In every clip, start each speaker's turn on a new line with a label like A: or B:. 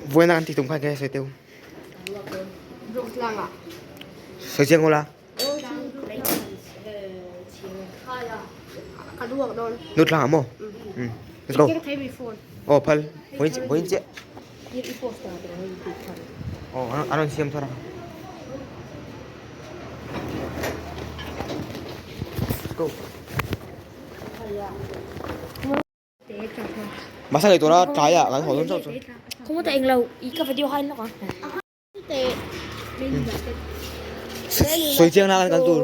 A: Vawiina kan tih tum khan kei a sawi teuh. Sawi chiang ula. Nutlang ah maw? Let's go. Aw phal. Vawiin chiah. Aw an rawn siam thar a. Let's go. Bus a lei tura tlai ah kan haw dawn chauh chu.
B: Khawngaw ta englo i ka video hain lawk a.
A: Sawi chiang na kan kal tur.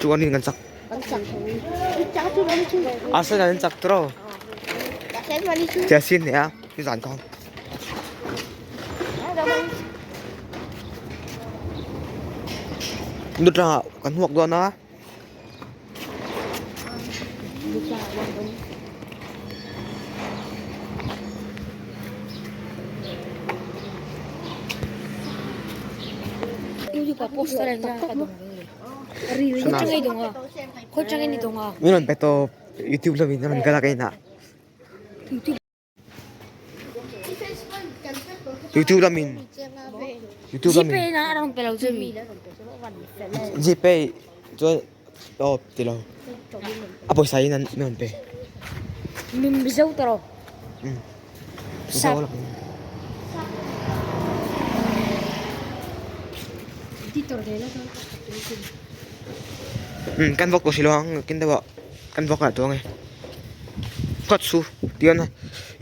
A: Chu an in kan chak. Arsenal an chak tawh. Chelsea an hneh a nizan khan. Nutla kan huak dawn a. Min rawn pe tawp youtube lamin a rawn kal a ka inah. Youtube lamin youtube lamin
B: Gpay na a rawn pe lo che mi.
A: Gpay chuan aw ti lo a pawisa in an min rawn pe.
B: Min Mizo ta rawh.
A: Um Mizo lam. Um kan vawk tawh si lo ang kin deuh ah kan vawk lah tawh ang e. Kawt chu tihian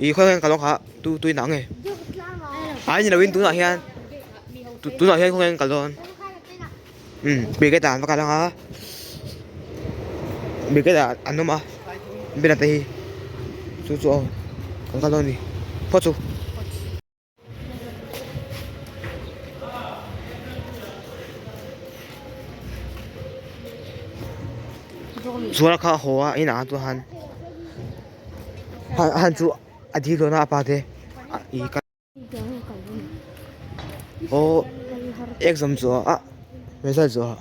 A: ih khawi hian ka lo nghah tu tui nah nge ai ni loin tunah hian tunah hian khawnge an kal dawn umm brigade ah an va kal ang a brigade ah an awm a bena te hi chu chu aw kan kal dawn a ni phawt chu. Zuala kha a haw a inah chuan han han chu a dil dawn a a pa te ih ka aw exam zawh ah result zawh ah.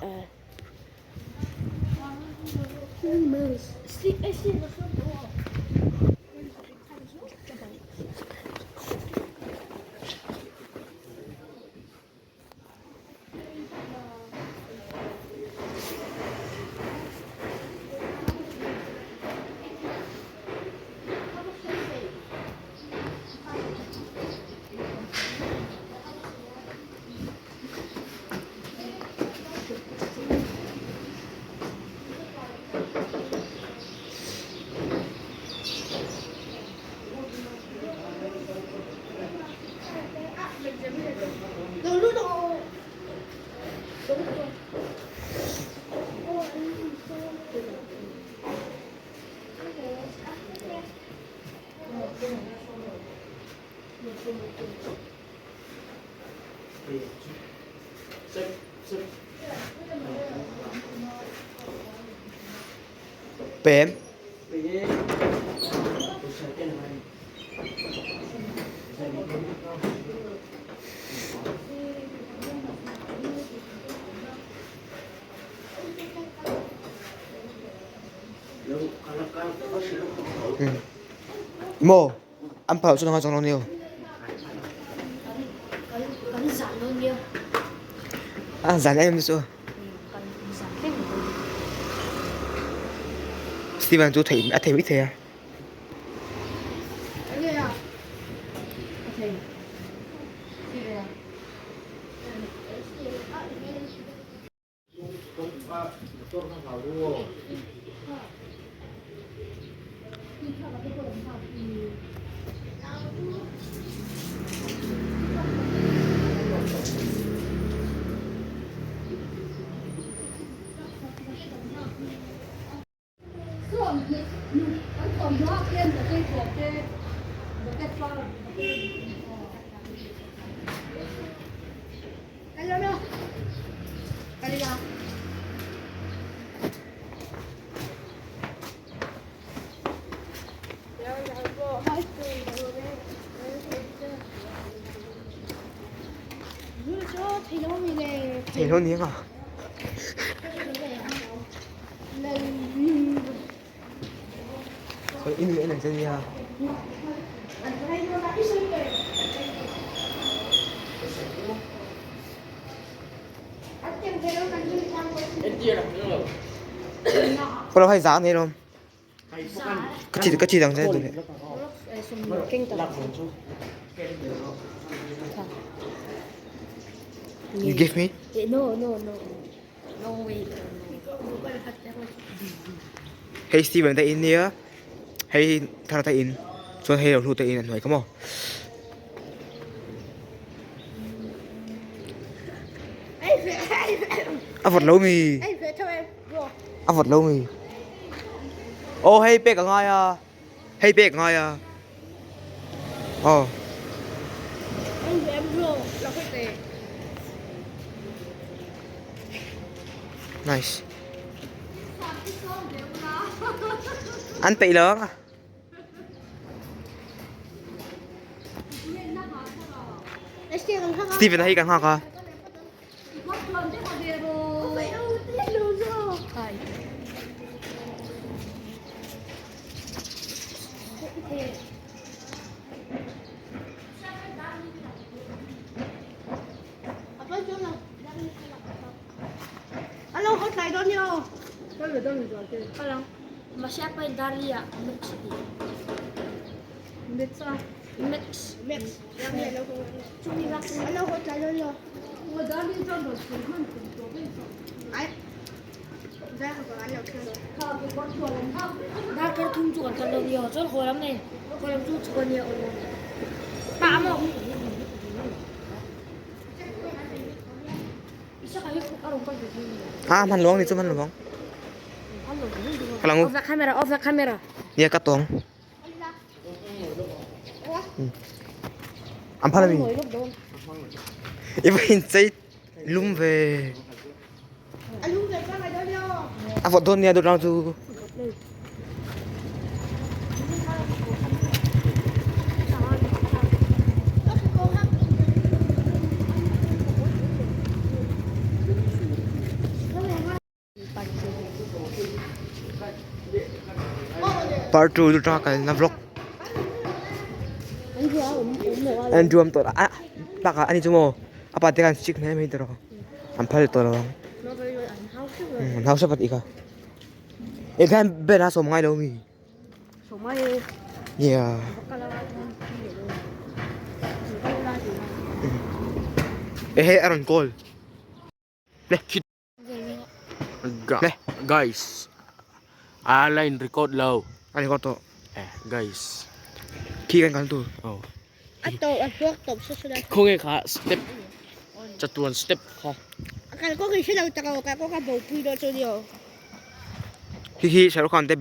A: Pem. Maw an phal chu nanga chuang lo nia. A zan em chu. Steven chu thei a thei mai thei a. Thei lo ni anga. Khoi in leh nang che nia. Ko lo hai za nei lom. Ka chi dang che tu le. You give me?
B: No, no, no. No way.
A: Hei Steven te in nia hei thar te in chuan hei lo hlu te in a hnuai kha maw. A vawt lo mi a vawt lo mi aw hei pek a ngai a hei pek a ngai a aw. Nice. An peih lo ang. Steven a hi kan nghak a. A hman luang ni chu hman luang. Kalangu.
B: Off the camera, off the camera.
A: Nia ka tawng. An phal ami. I va in chei lum ve. A vawt dawn nia dawt rang chu. Part 2 lu ta kal na vlog. Andrew am tawh a bakah ani chu maw a pa te khan strict hle mai tawh an phal tawh lo ang an hausa pahnih kha eh khan ben a sawm ngai lo mi yeah eh hei a rawn call le le
C: Guys a la in record lo
A: a record tawh
C: eh guys
A: khi kan kal tur
C: oh
D: A tawp a hluak tawp sa sula.
C: Khawnge kha step chatuan step kha.
D: A kal kawng hi hre lo tak a kal kawng a bopui dawn chu ni aw.
A: Hi hi Shahrukh Khan te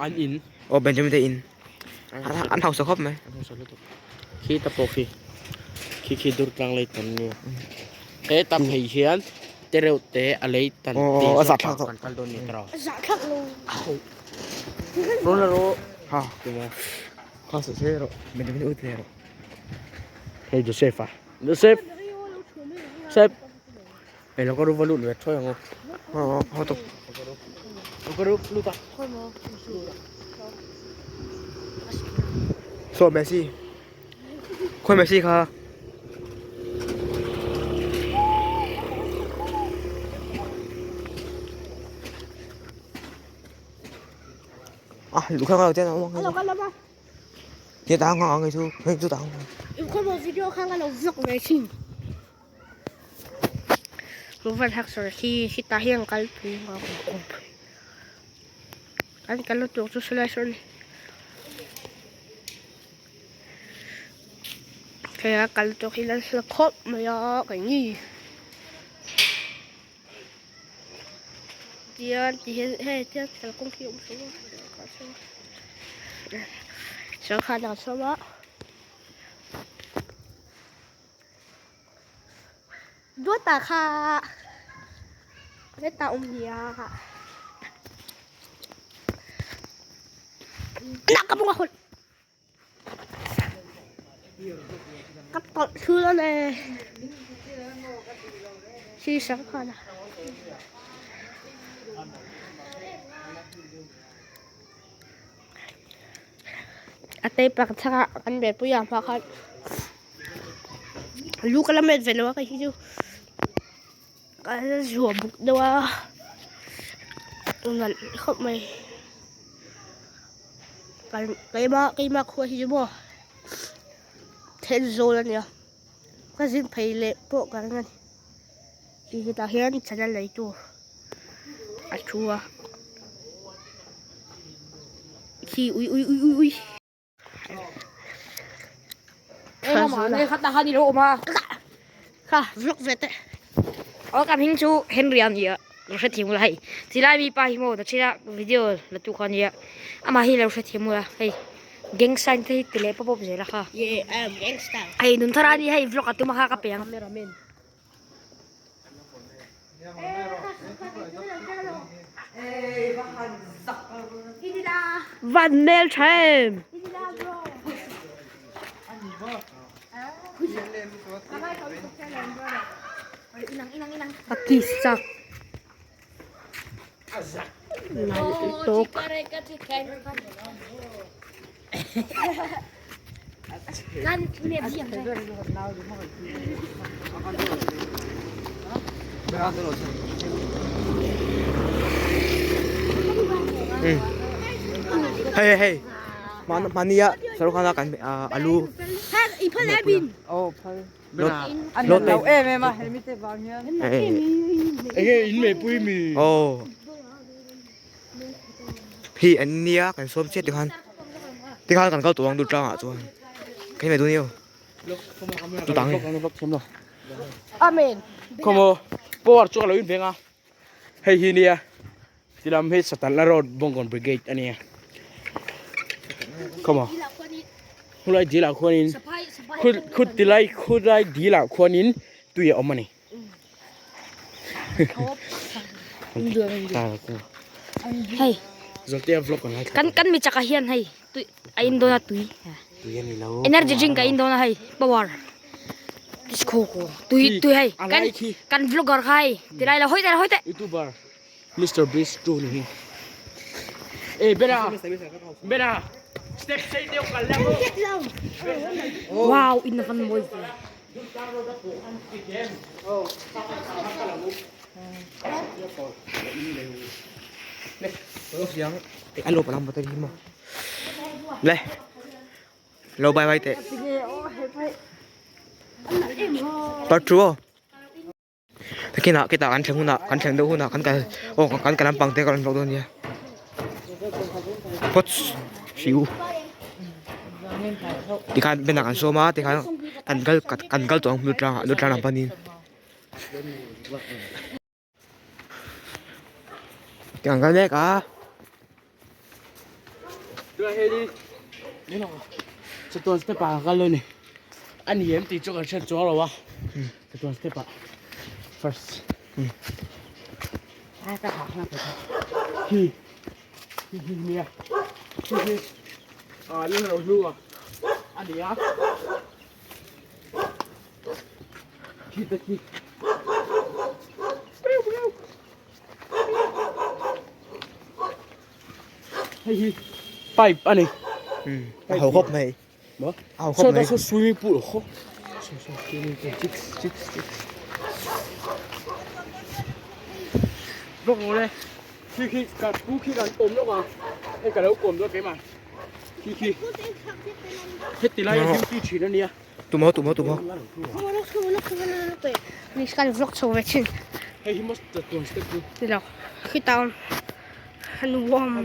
C: an in
A: aw Benjamin te in an hausa khawp mai.
C: An hausa lutuk. Khi ta pawh khi khi khi dur tlang lei tan nia. He ta phei hian te reuh te a lei tan
A: tih a zahthlak
C: kan kal dawn ni tawh.
D: A zahthlak lo.
C: Rawn la rawh.
A: Ha. Kha sawi sawi rawh Benjamin ut ve rawh.
C: Hei Joseph a. Joseph. Joseph. Hei lo ka ru va lut ve thawi ang aw.
A: Aw aw tawp.
C: Lo ka ru lut a.
A: Saw Messi. Khawi Messi kha. A lu kha ngau te na uang.
D: Alo ka lama.
A: Ye ta nga ngai chu, hei chu ta.
D: I khaw mo video kha nga lo vlog ve thin. Lu van hak sor hi hi ta hian kal pui nga kum kum pui. An kal lo tur chu sulai sor ni. Kaya kal tur hi lan sla khawp mai a ka ni. Tian ti hian hei tian kalkawng hi a awm tho a sangha dang sawm a duata kha hetah awm nia nak ka bunga hawlh. Ka tawlh thul a ni. Khi Shahrukh Khan a. A tei pakhat chhakah kan ve pui a hma khan lu ka la met ve lo a kei hi chu ka la zuah buk deuh a nalh khawp mai keimah keimah khua hi chu maw Thenzawl a nia ka zin phei leh pawh ka ring a ni tih hetah hian channel neitu a thu a khi ui ui ui ui ui kha vlog ve teh
B: aw ka hming chu Henry a ni a lo hrethiam ula hei chilai mi pa hi maw nachina video la tu kha ania amah hi lo hrethiam ula hei gang sign te hi ti leh pawp pawp zel a kha
D: yeah I am gangster
B: hei nunthar a ni hei vlog a tum a kha ka pe ang. Van hmel tha em. A kiss chak. Nalh tawk.
A: Hei hei mahnia Shahrukh Khan a kan alu lot lo em em a hemi te vang hian
C: enge in mei pui mi
A: aw Hi an nia kan sawm chiah tikhan tikhan kan kal tawh ang Durtlang ah chuan ka him mai dawn io tutang hi.
D: Amen.
C: Khawmaw power chu ka lo inveng a hei hi nia tilam hi Satana road Bawngkawn brigade a nia khawmaw khulai dil ah khuanin khu tilai khulai dil ah khuanin tui a awm a ni.
B: Hei
C: Zawltea vlog kan ngaithla
B: kan kan mi chakah hian hei tui a in dawn a tui
C: tui a ni lo
B: energy drink a in dawn a hei power kho kho tui tui hei kan kan vlogger kha hei tilai lo hawi teh hawi teh
C: youtuber Mister Beast tu ni hi e bena bena step sei deuh kal la
B: wow in van mawi ve.
A: Le lo bye bye teh part 2 aw takinah kita kan thleng hunah kan thleng deuh hunah kan kal aw kan kal lampang te ka rawn vlog dawn nia phawts hriu. Tikhan bank ah kan sawm a tikhan kan kal kan kal tawh ang Lutlang ah Lutlang lam panin kan kal mek a.
C: Chatuan step ah ka kal dawn ni a ni em tih chu kan hriat chuang lo a chatuan step ah first hi. Hi hi nia hi hi ah lal ro hlu a a ni a khi te khi hei hi pipe a ni
A: a ho khawp mai a ho khawp mai
C: saw swimming pool khaw saw saw swimming pool chicks chicks chicks vlog lo le. Khi khi ka pu khi kan kawm lawk a hei ka lo kawm dawn keimah khi khi heti lai a duty thin a nia
A: tumaw tumaw tumaw
D: Kan vlog chho ve thin
C: hei hi maw chatuan step chu
D: nilo khitah an warm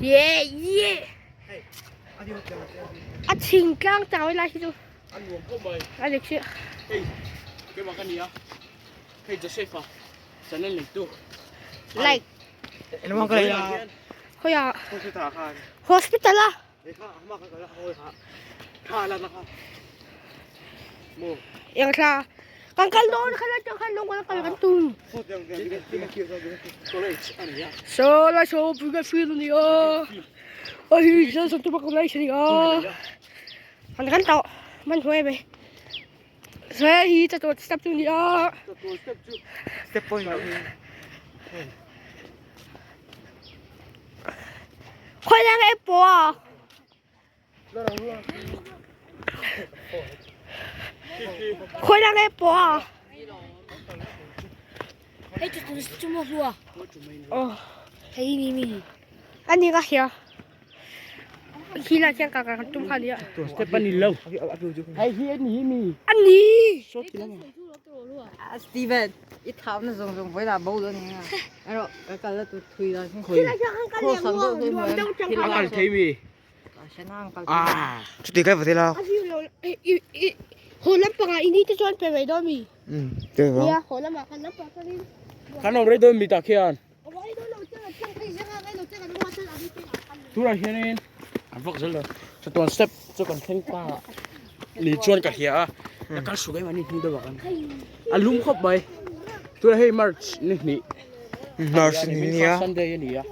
D: yeah yeah a chhing tlang tau lai hi chu
C: a nuam khawp mai
D: a dik chiah
C: hei keimah ka nia Hei Joseph a channel nei tu.
D: Like.
A: Engmah ka lei la.
D: Khawiah.
A: Hospital ah khan.
D: Hospital a.
A: Kha hma ka kal a khawi kha. Thla la na kha. Mo.
D: Eng thla. Kan kal dawn kha la khan lung kan kal kan tum.
C: College ani a.
D: So la so pu ka feel ni a. Ai hi sa sa tu ba ka lai ni a. Kan kan tau man huai be. Hei hi chatuan step chu ni a.
C: Chatuan step chu.
A: Step pawh ni lo hi.
D: Khawi lai nge pawh a? Khawi lai nge pawh a?
B: Hei chu tu chu maw hlua.
D: Aw.
B: Hei ni mi.
D: A ni ka hria. Khi lai khian ka kan tum kha nia.
C: Step a ni lo. Hei hi a ni mi.
D: A ni.
E: Steven, i thau na zong zong voi la bo lo ni nga. Ero ka kal la tu thui la.
C: Khoi.
E: Kho sang do thei mo.
C: A kal thei mi.
E: Shanang kal.
C: Ah.
A: Chuti kai va la.
D: A view lo i i ho lampangah i ni te chuan pe mai dawn mi.
A: Um te va.
D: Nia ho lamah kan lampang chuan in.
C: Kan awm rei dawn mi tah khian. Tunah hianin an vak zel lo chatuan step chu kan thleng ta ni chuan ka hria a ka kal hruk em ani hnu deuh ah khan a lum khawp mai tunah hei march ni hnih
A: March ni nia
C: Sunday a ni a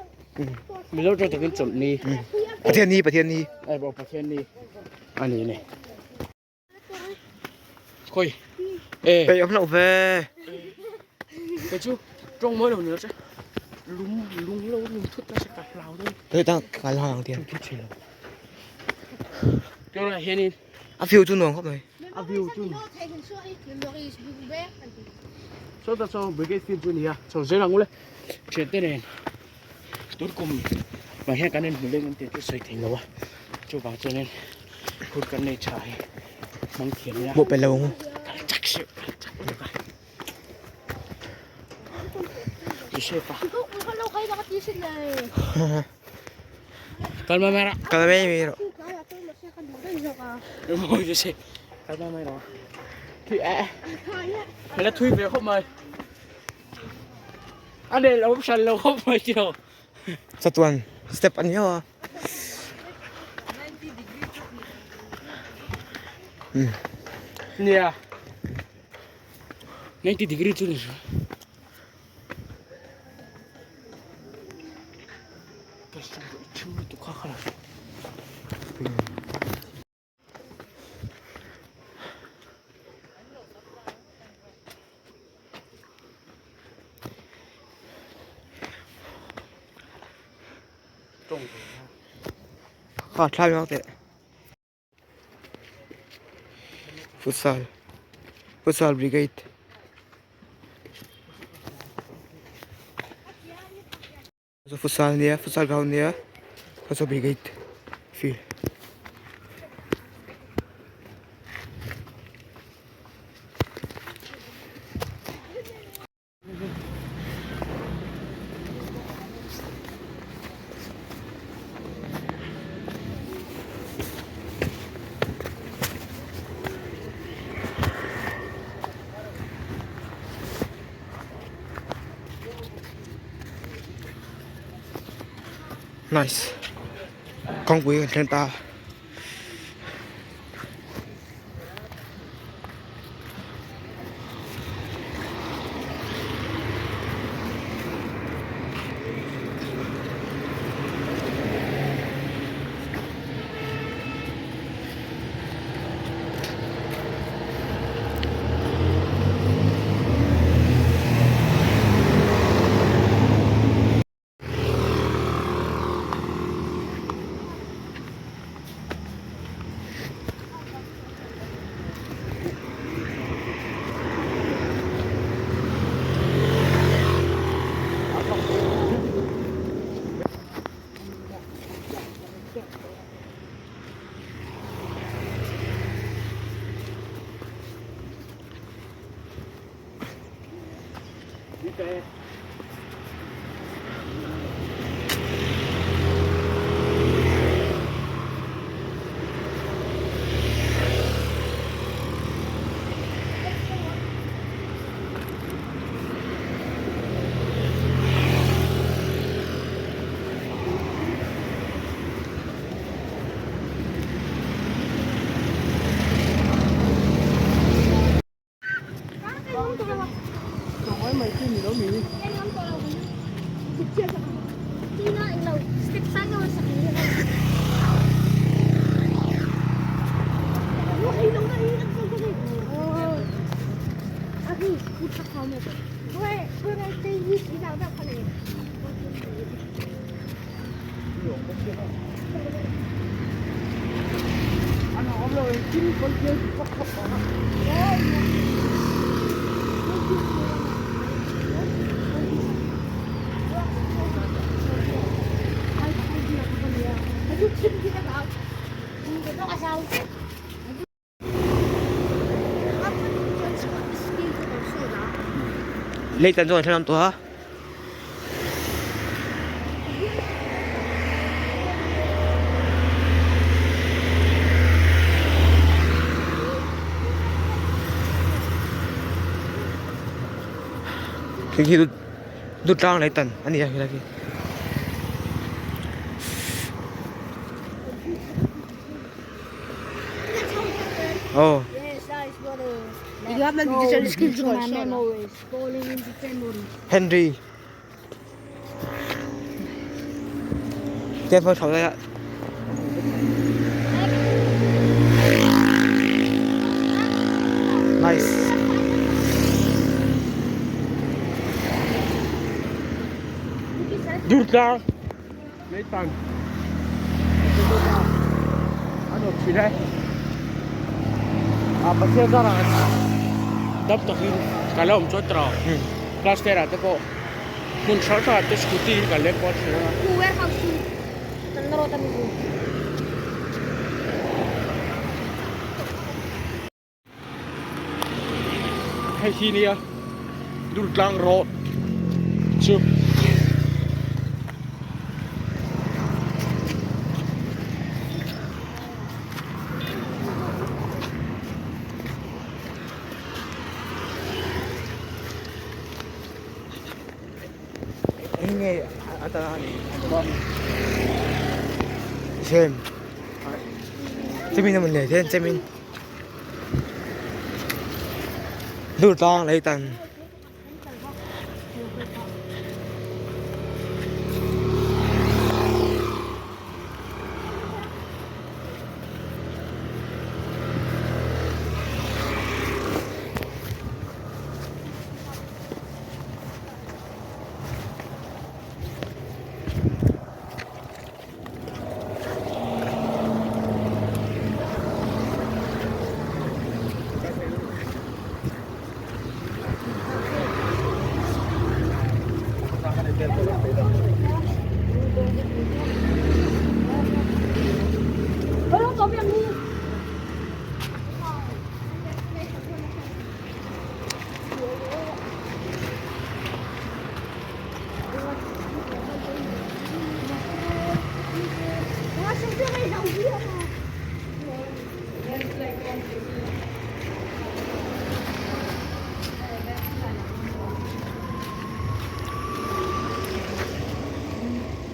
C: Mizo tawng takin chawlh ni
A: Pathian ni Pathian ni
C: ai bawk Pathian ni a ni ni. Khoi. Ê.
A: Pe om lo ve.
C: Cái chú trong mới đầu nữa chứ. Lung lung lâu lung thút ta sẽ cặp lào thôi.
A: Tôi đang cái lo hàng tiền.
C: Cái này hiện in.
A: A view chu nuam khawp mai.
C: A view chu. Cho ta cho brigade field chu nia. Cho dễ lang ule. Chuyện tên này. Tút cùng mà hiện cái nên mình lên tiền chút sợi thành rồi. Chú vào cho nên hút cái này chạy. Mang thiền nha.
A: Bộ pe lo ngu.
C: Chắc sự chắc được rồi. Kalma mera.
A: Kalma mai mai ro.
C: Moi ju se. Kalma mai ro. Thì à. Mày là thui về không mày. Anh đây là ông sàn lâu không mày chiều.
A: Chatuan step an hiau a.
C: Nia. 90 degree chu ni.
A: Kha thlai mek teh. Futsal Futsal brigade chu futsal ania futsal ground ania futsal brigade field. Nice. Kawngpui kan thleng ta. Lei tan chuan thlenawm tawh a. Khi khi du tlang lei tan a ni a khilai khi. Oh. Henry. Tian phone chho lai ah. Nice.
C: Durtlang. Leitan a nuam thin e a Pathian zarah dam takin ka la awm chuan tawh a class ten ah te pawh hmun hrang hrang ah te scooty in kan leng kual thin a. Hei hi nia Durtlang road chu
A: Eng nge a ta a ni Same Chemin a mun le then chemin. Dur tlang lei tan.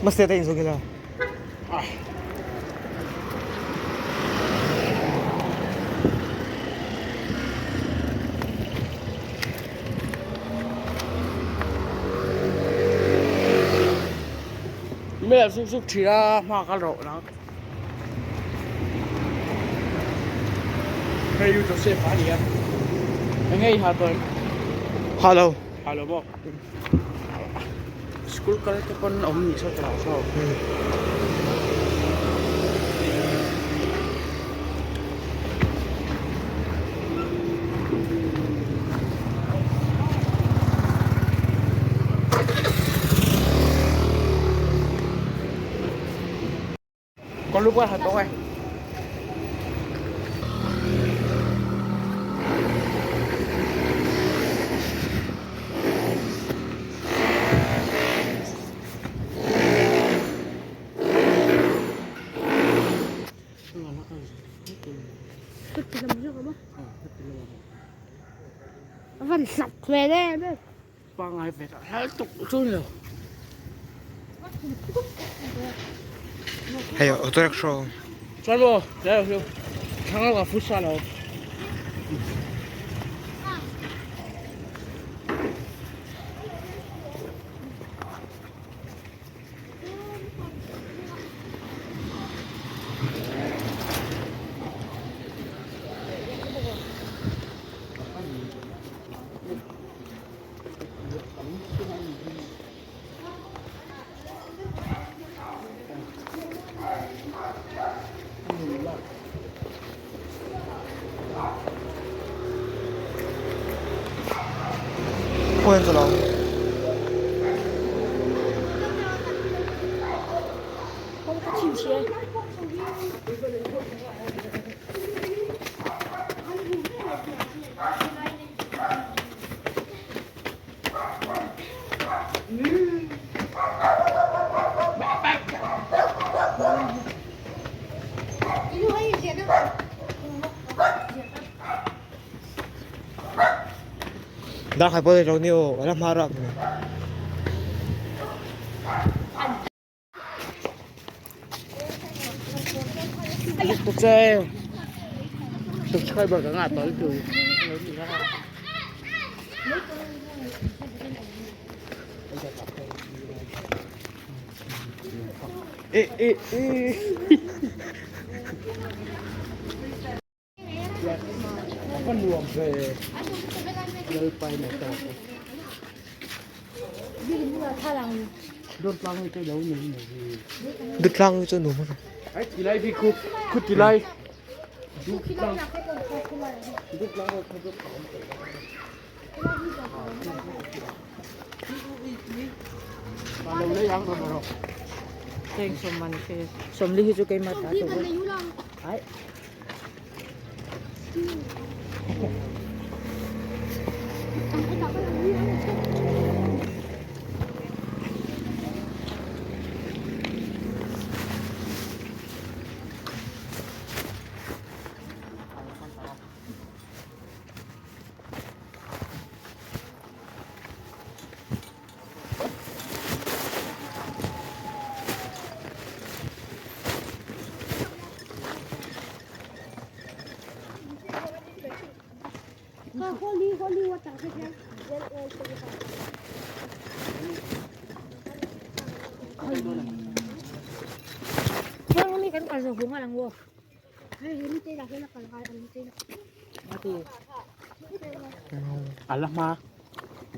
A: Masti ta inzo gila.
C: Mel suk suk thin a hma kal rawh nang hei u Joseph a ni a enge i ha tawh em
A: Ha lo
C: ha lo maw school kal te pawn awm ni saw tawh saw Có lúc là thật không
D: Van hlap ve le.
C: Pangai ve ta hal tuk chu ni lo.
A: Hei auto rickshaw.
C: Chuan maw lai ho thlang lawkah futsal a awm.
A: pawh hian chawlh a awm. Dar khai pawh ni lo ni aw a la hma rap mai.
C: Subscriber ka nga tol tu.
A: E e e.
C: Ka nuam ve lalpai na ta. Dawt tlang te lo ni ni.
A: Dawt tlang chu nuam a.
C: Ai tilai bi khu khu tilai. Dawt tlang. Dawt tlang kha chu ka awm tawh. Lo lei ang rawh rawh.
E: Teng sawm man khi sawmli hi chu keimah ta tawh a. Ai.
C: Ala hma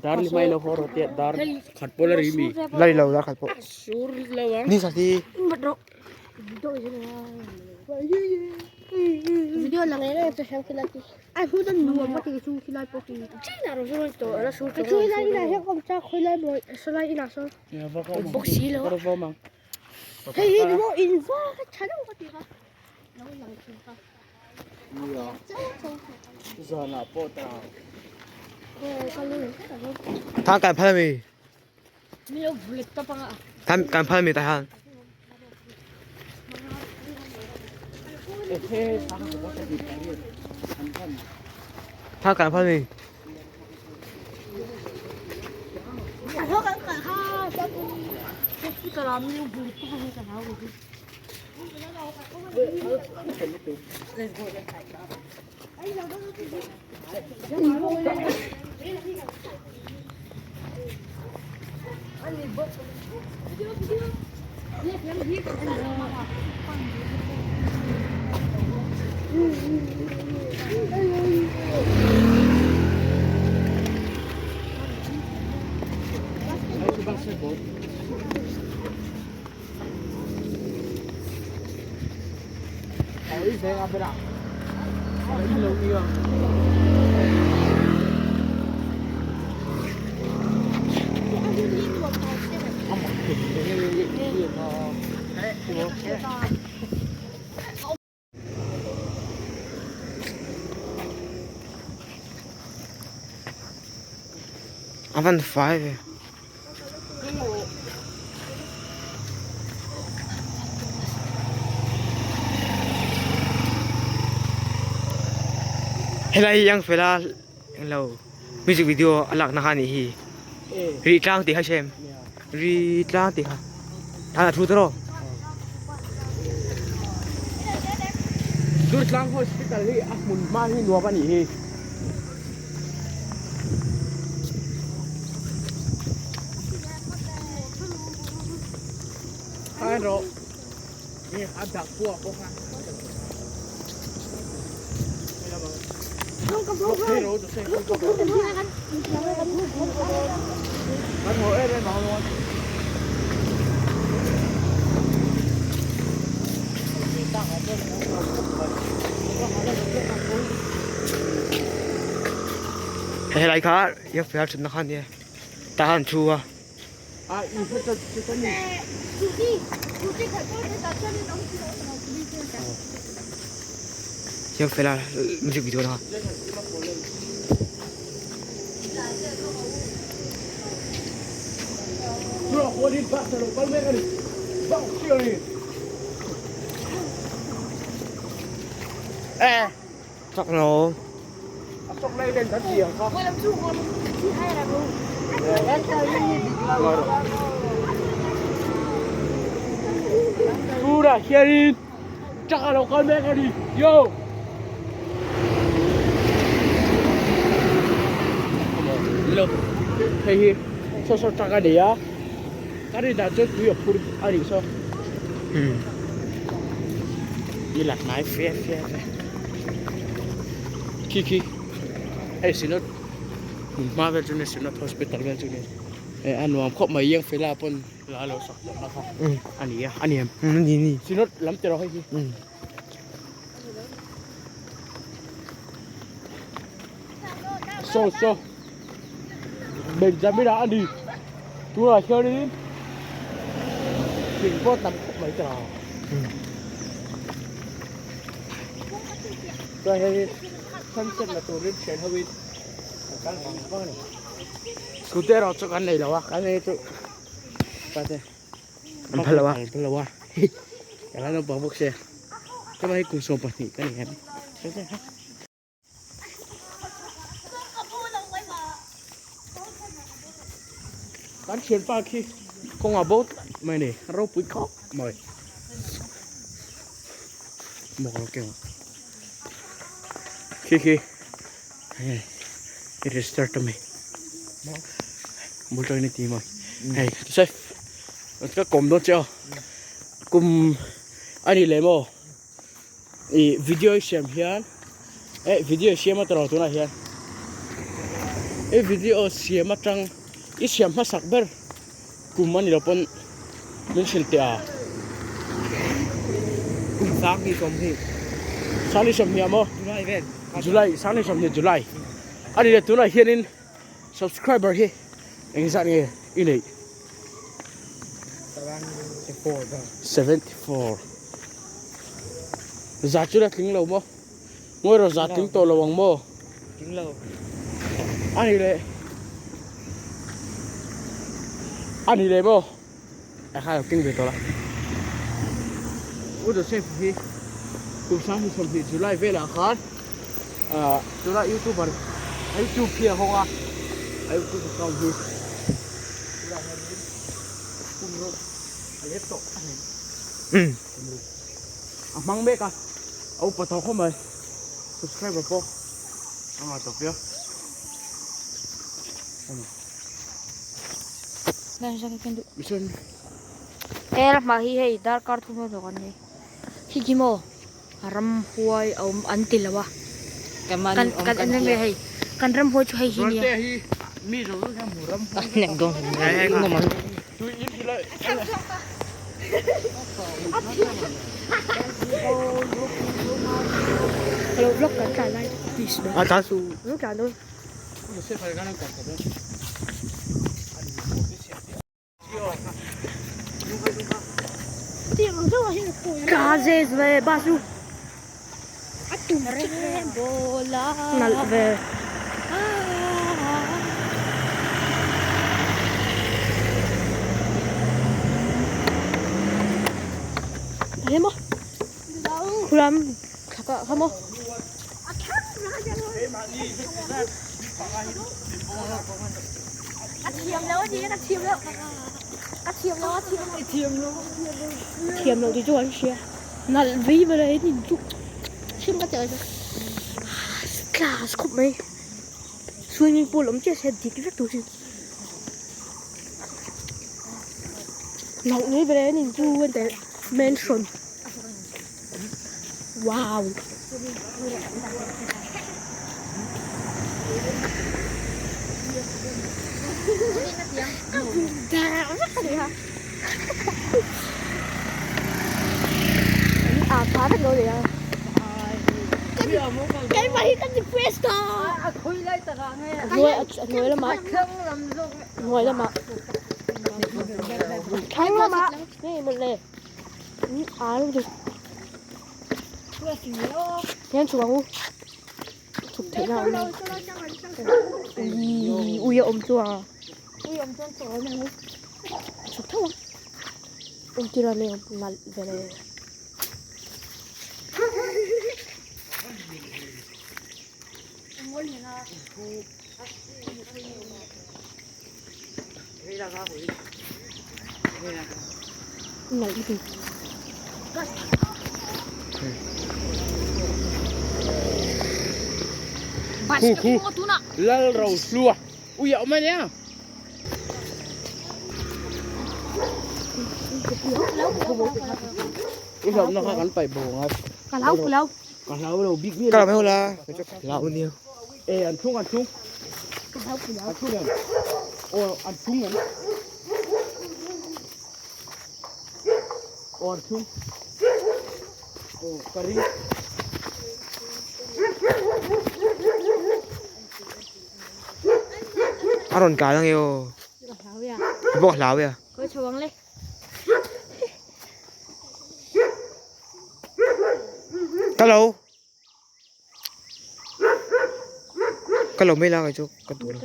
C: dar li mai lo haw rawh teh dar khat pawh la ri mi.
A: La ri lo dar khat pawh. Ni sa ti.
D: Video lang ngai chu hian khilai ti ai hu dan nuam a ti chu khilai pawh khi chu helai inah hian ka awm chak khawilai maw sawlai inah sawn
B: bawk si lo
D: hei hi ni maw in va tha deuh ka ti kha lo lang thin kha
C: Zanah pawh ta.
A: Thang kan phal mi.
B: Mi lo bullet top anga.
A: Thang kan phal mi ta han. Thang kan phal mi. A van fai ve. Helai hi ang fela englo music video a lakna kha anih hi. Rih tlang tih kha i hre em? Ri tlang tih kha tah a thu ta rawh.
C: Durtlang Hospital hi a hmun hma hi nuam a nih hi. Khain rawh nge a dak pawh a bawk a.
A: Helai kha ia fel thutna kha a nia. Tah an thu a. Siam fel a music video na. Chak lo.
C: Tunah hianin truck a lo kal mek a ni yo. Hei hi saw saw truck a ni a kan inah chuan tui a phur a nih saw. Ni la hnai fe fe fe. Khi khi hei Synod hmun hma vel chu ni Synod hospital vel chu ni eh a nuam khawp mai iang fela pawn la lo sak tawh na kha a ni a a ni em
A: ni ni
C: Synod lam te rawh hei hi saw saw Benjamin a ni tunah hianin thing pawh a tam khawp mai ta chuan hei sunset la turin thian ho in an kal vang vang a ni scooter erawh chu kan nei lo a kan nei chu pate
A: an phal lo a
C: an phal lo a kan la naupang bawk sia chuan hei kum 12 ka ni em. Kan thianpa khi kawngah bo tlat mai a ni ropui khawp mai maw ka lo keng ang khi khi hei i register ta mai bul tawngin a ti mai hei safe ka kawm dawn che aw kum a ni leh maw. Ih video i siam hian eh video i siam a tawrh tunah hian i video siam atang i siam hmasak ber kum a ni lo pawn min hrilh teh a
A: kum sang ni sawmhnih
C: sang ni sawmhnih ah maw
A: July vel
C: July sang ni sawmhnih July a ni leh tunah hianin subscriber hi engzat nge i neih. 74 Za chu la tling lo maw? Ngawi rawh za tling tawh lo ang maw?
A: Tling lo.
C: A ni leh. A ni leh maw? A kha lo keng ve tawh la. U Joseph hi kum 20 July velah khan ah tuna youtuber youtube hi a hawng a a youtube account hi tunah hianin kum rawh a let tawh a ni a hmang mek a a upa tawh khawp mai subscriber pawh a ngah tawh viau a ni.
B: Hel hma hi hei darkar thum a zawk an ni hi khi maw. Ramhuai a awm an ti lo a. Kan kan en reng hei. Kan ramhuai chu hei hi nia. Hello vlog kan tlan lai please.
A: A tlan su.
D: Kan tlan dawn.
B: Ka zez ve basu. Nalh ve.
D: Thấy không? Khulam thaka không? A thiam lo a ni a thiam lo a thiam lo a thiam lo thiam lo thiam lo ti chu an hria nalh vei ber a in chu thiam ka ti class khawp mai swimming pool awm chiah se dik vek tur chu nalh vei ber a in chu mansion wow. Keimah hi kan depress ta.
B: Hnuai a hnuai lamah hnuai lamah thlang lamah ngei mawle ar hian chhuk ang u chhuk theih na a awm ui ui a awm chu a chhuk tho ang entir a nei nalh vel e. Nalh lutuk.
C: Khu khu lal ro hlua ui a awm a nia. I hlauhna kha kan paih bo ang a.
D: Ka hlau ka hlau.
C: Ka hlau lo bik miah
A: Ka lam heuh la ka hlau nia.
C: E an thlung an thlung.
D: Ka hlau ka hlau.
C: An thlung em? Aw an thlung em? Aw an thlung. Aw ka ring.
A: A rawn tlan ange aw.
D: Ka hlau ya.
A: Ka pawh hlau ya.
D: Ka chho ang le.
A: Ka lo. Ka lo mai la kai chu ka duh lo.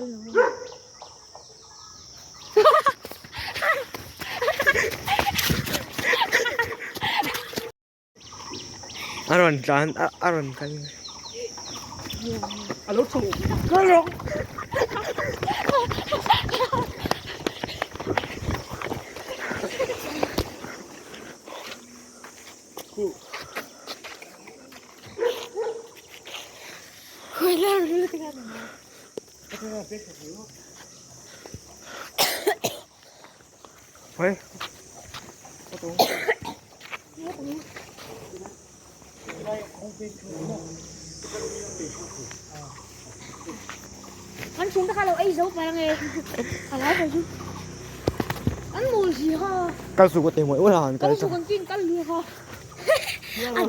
A: A rawn tlan a rawn kal
C: A lo chho.
A: Kal rawh. Hei.
D: An chung te kha lo ei zo palh ange. A lai kha chu. An mawl si kha.
A: Kal su ka te muai ual han
D: kal su kan tin kal lui kha. An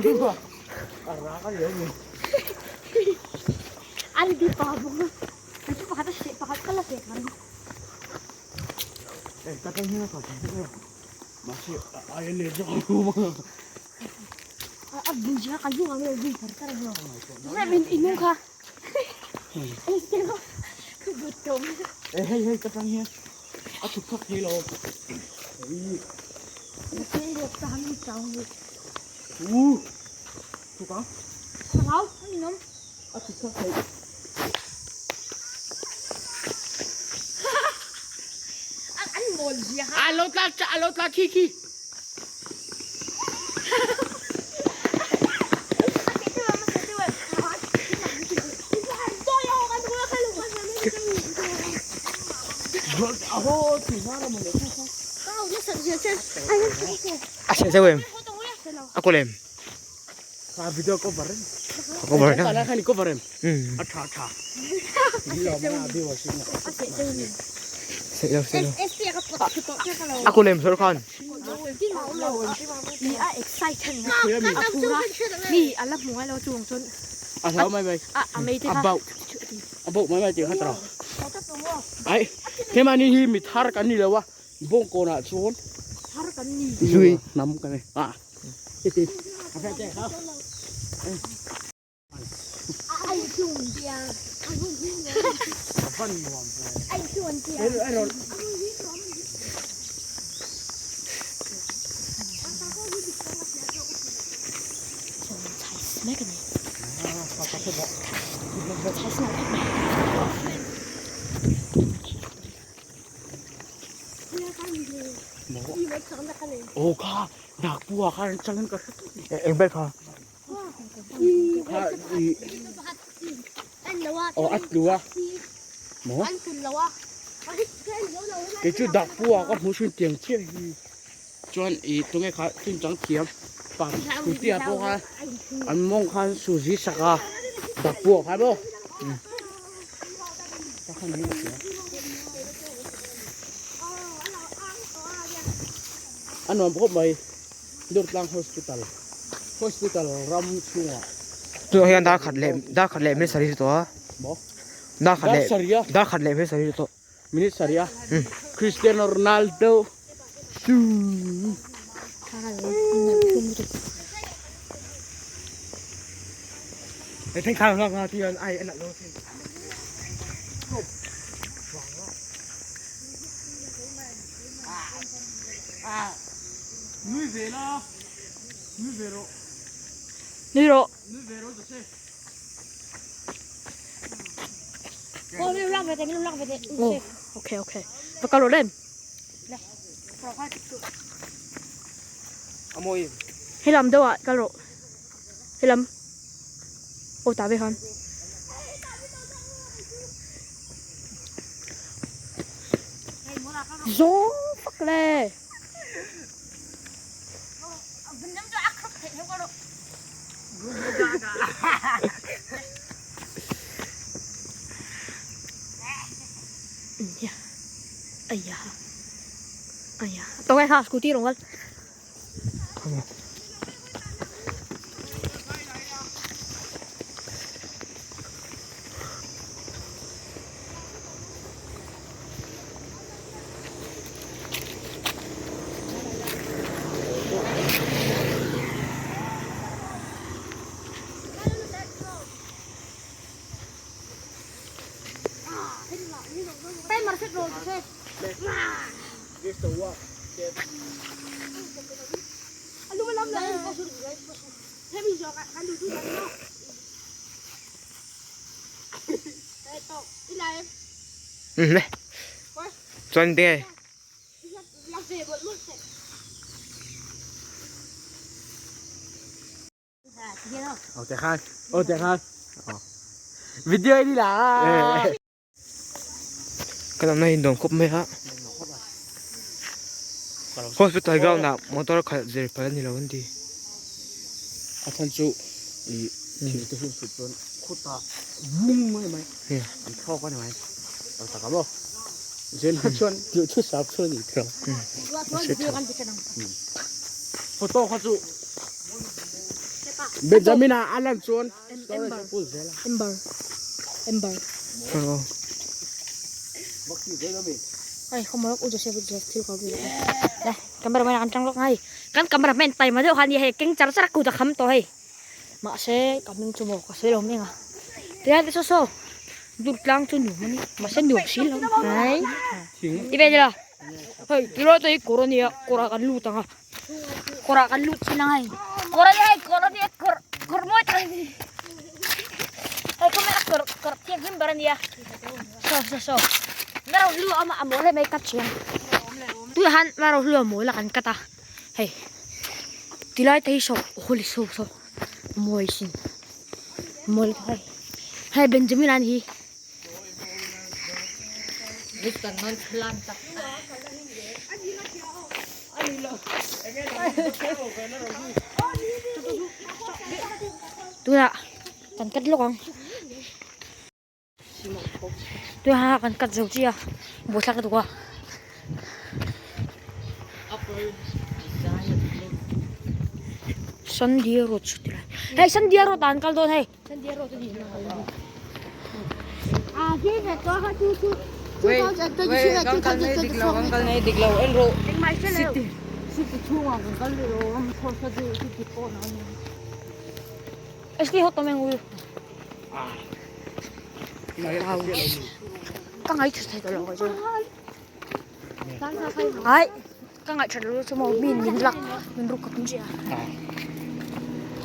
D: di pa bawk. An chu pakhat a seh pakhat kal a seh kan. A bui kha kan hnungah nge bui kar kar ang min inung kha
C: E hei hei ka tang hian a chhuk thak thei lo. U chhuk ang. A chhuk thak thei. A lo tla a lo tla khi khi.
A: A chhe zeuh em? A kawl em?
C: Kha video cover em?
A: Cover na.
C: Kha kha ni cover em?
A: Um.
C: A tha tha. Ni lo mana viewership na.
A: Sei lo sei lo. A kawl em sir khan?
D: Mi a excited mi a la hmu ngai lo chuang chuan
C: A hlau mai mai.
D: a a mei te
C: A
D: kha
C: bauh. A bauh mai mai tih kha tawh. Ai, hemani hi mi thar kan ni lo a. Bawngkawn ah chuan
D: thar kan ni.
C: Zui hnam kan ni. Ah. Aw kha Nagpur ah khan changin ka hre tawp ni.
A: Eng ber kha?
C: Kha i aw a tlu a maw? Kei chu Nagpur ah ka hmu thin tiang chiah hi chuan i tunge kha film chang thiam pa scooty ah pawh khan an mawng khan suzi sak a Nagpur ah khan maw? A nuam khawp mai Durtlang Hospital Hospital ram chhungah.
A: Tunah hian dar khat leh dar khat leh minute sarih tawh a. Dar khat leh dar khat leh minute sarih tawh.
C: Minute sarih a. Cristiano Ronaldo. Nui ve la. Nui ve rawh.
B: Nui rawh.
C: Nui ve rawh ta che.
D: Oh, min lak ve teh, min lak ve teh.
B: Oh, okay, okay. Va kal rawh lem.
A: A mawi.
B: Helam deuh ah kal rawh. Helam. Oh, tah ve khan. Zawng fak le. Tawng e kha scooty rawng kal.
A: Ừ, đây. Chuan tinge.
C: Video đi là.
A: Kan awmna hi nuam khawp mai a. Hospital ground ah motor khalh zir phal a ni lo an ti.
C: A chhan chu i thil te hi hrut chuan khawta vung mai mai an thlawk a ni mai. Tak tak a maw? Zela chuan tih chu sap chu a ni thei Photo kha chu Benjamin-a a lan chuan storage a full zel a.
B: Ember. Ember. Ai không mà u Joseph Joseph thil ko bi. Le cameraman kan tang lok ngai. Kan cameraman tai ma deuh han ni hei keng char char ku ta kham to hei. Mahse ka hming chu maw ka sawi lo mai ang a. Tia te saw saw dur tlang chu nuam a ni. Mahse nuam si lo mai. Ti ve nila. Hei tilai te hi kawr a nia kawrah kan lut ang a. Kawrah kan lut chin ang hei. Kawr a nia hei kawr a nia kawr kawr mawi tak a ni. Hei khawvel a kawr kawr thianghlim ber a nia. Saw saw saw. Mero hlu a awm a a mawl em mai ka chiang. Tunah hian mero hlu a mawl a kan cut a. Hei tilai te hi saw holy saw saw mawi sin mawi hei hei Benjamin a ni hi. Tunah kan cut lawk ang. Tunah kan cut zo chiah a buaithlak lutuk a. Sandia road chu ti lai hei Sandia road ah an kal dawn hei. Asli ho tawm eng ul. Ka ngai tha thei tawh lo ka chu. Ai ka ngai tha lo chu maw min min lak min ruk ka tum chiah.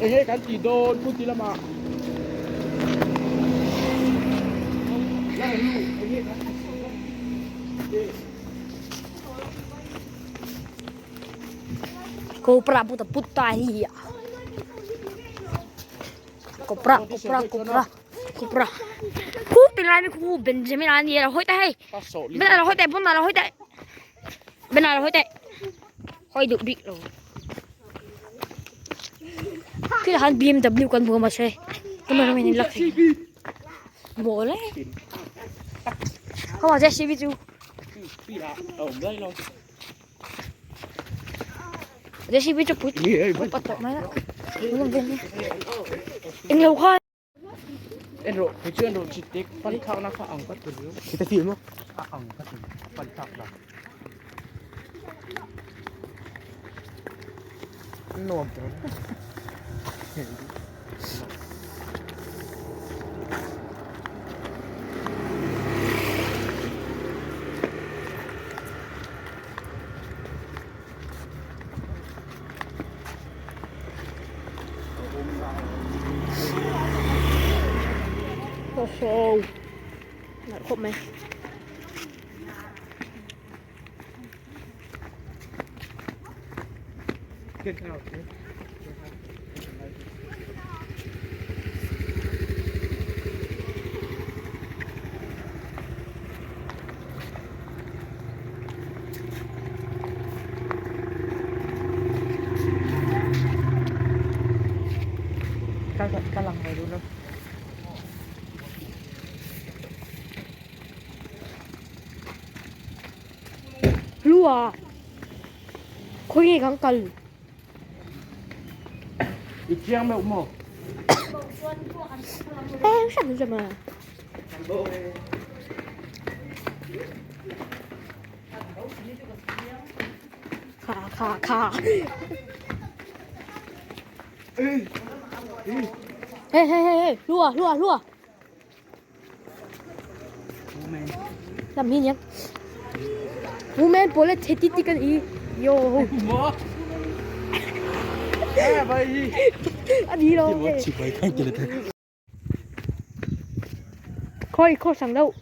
C: Ehe kan ti dawn pu ti lamah.
B: Cobra puta putaria. Cobra, cobra, cobra, cobra. Khu ti lai mi khu Benjamin a ni lo hoi ta hei. Bên này là hoi tệ, bên này là hoi tệ. Bên này là hoi tệ. Hoi được big lo. Khi là hắn BMW kan vừa mà xe. Cái mà mình lắc thì. Bỏ lấy. Không phải JCB chú. JCB chú put. Put patok mai la. Belum bên. Englo kha.
C: En rawh, kei chu en rawh chi tek pan thlakna kha ang ka ti riau.
A: Chite film maw?
C: A ang ka ti pan thlak dan.
A: Nuam tur.
D: Ho ho. Nalh khawp mai.
E: Ka lang ve duh lo.
D: Lua khawi nge kan kal.
C: I chiang meuh maw?
D: Eng hran hran a. Kha kha kha. Hey hey hey hey, lua lua lua. Làm gì nhỉ? Woman bullet hit it kan i. Yo. A đi đâu? Khôi khôi sang đâu?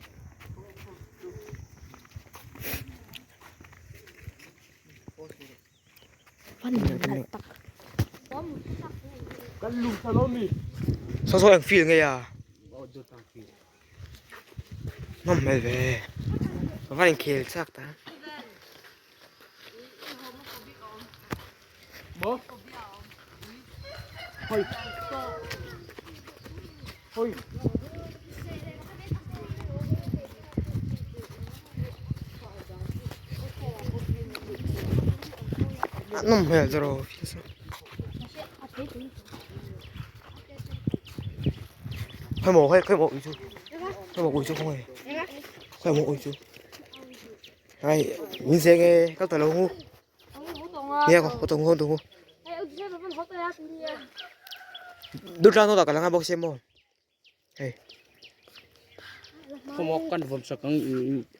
D: Văn tak.
A: Saw saw eng feel nge a? Nawm hmel ve. Ka van inkhel chak ta. Nawm hmel zawrh Khawi maw khawi maw ui chu khawi maw ui chu khawnge khawi maw ui chu ai min se nge kal tawh lo ngu nia ko tawng ngu tawng ngu đút ra nó là cả lăng bốc xem mò hei
C: Khaw maw kan vawm sak ang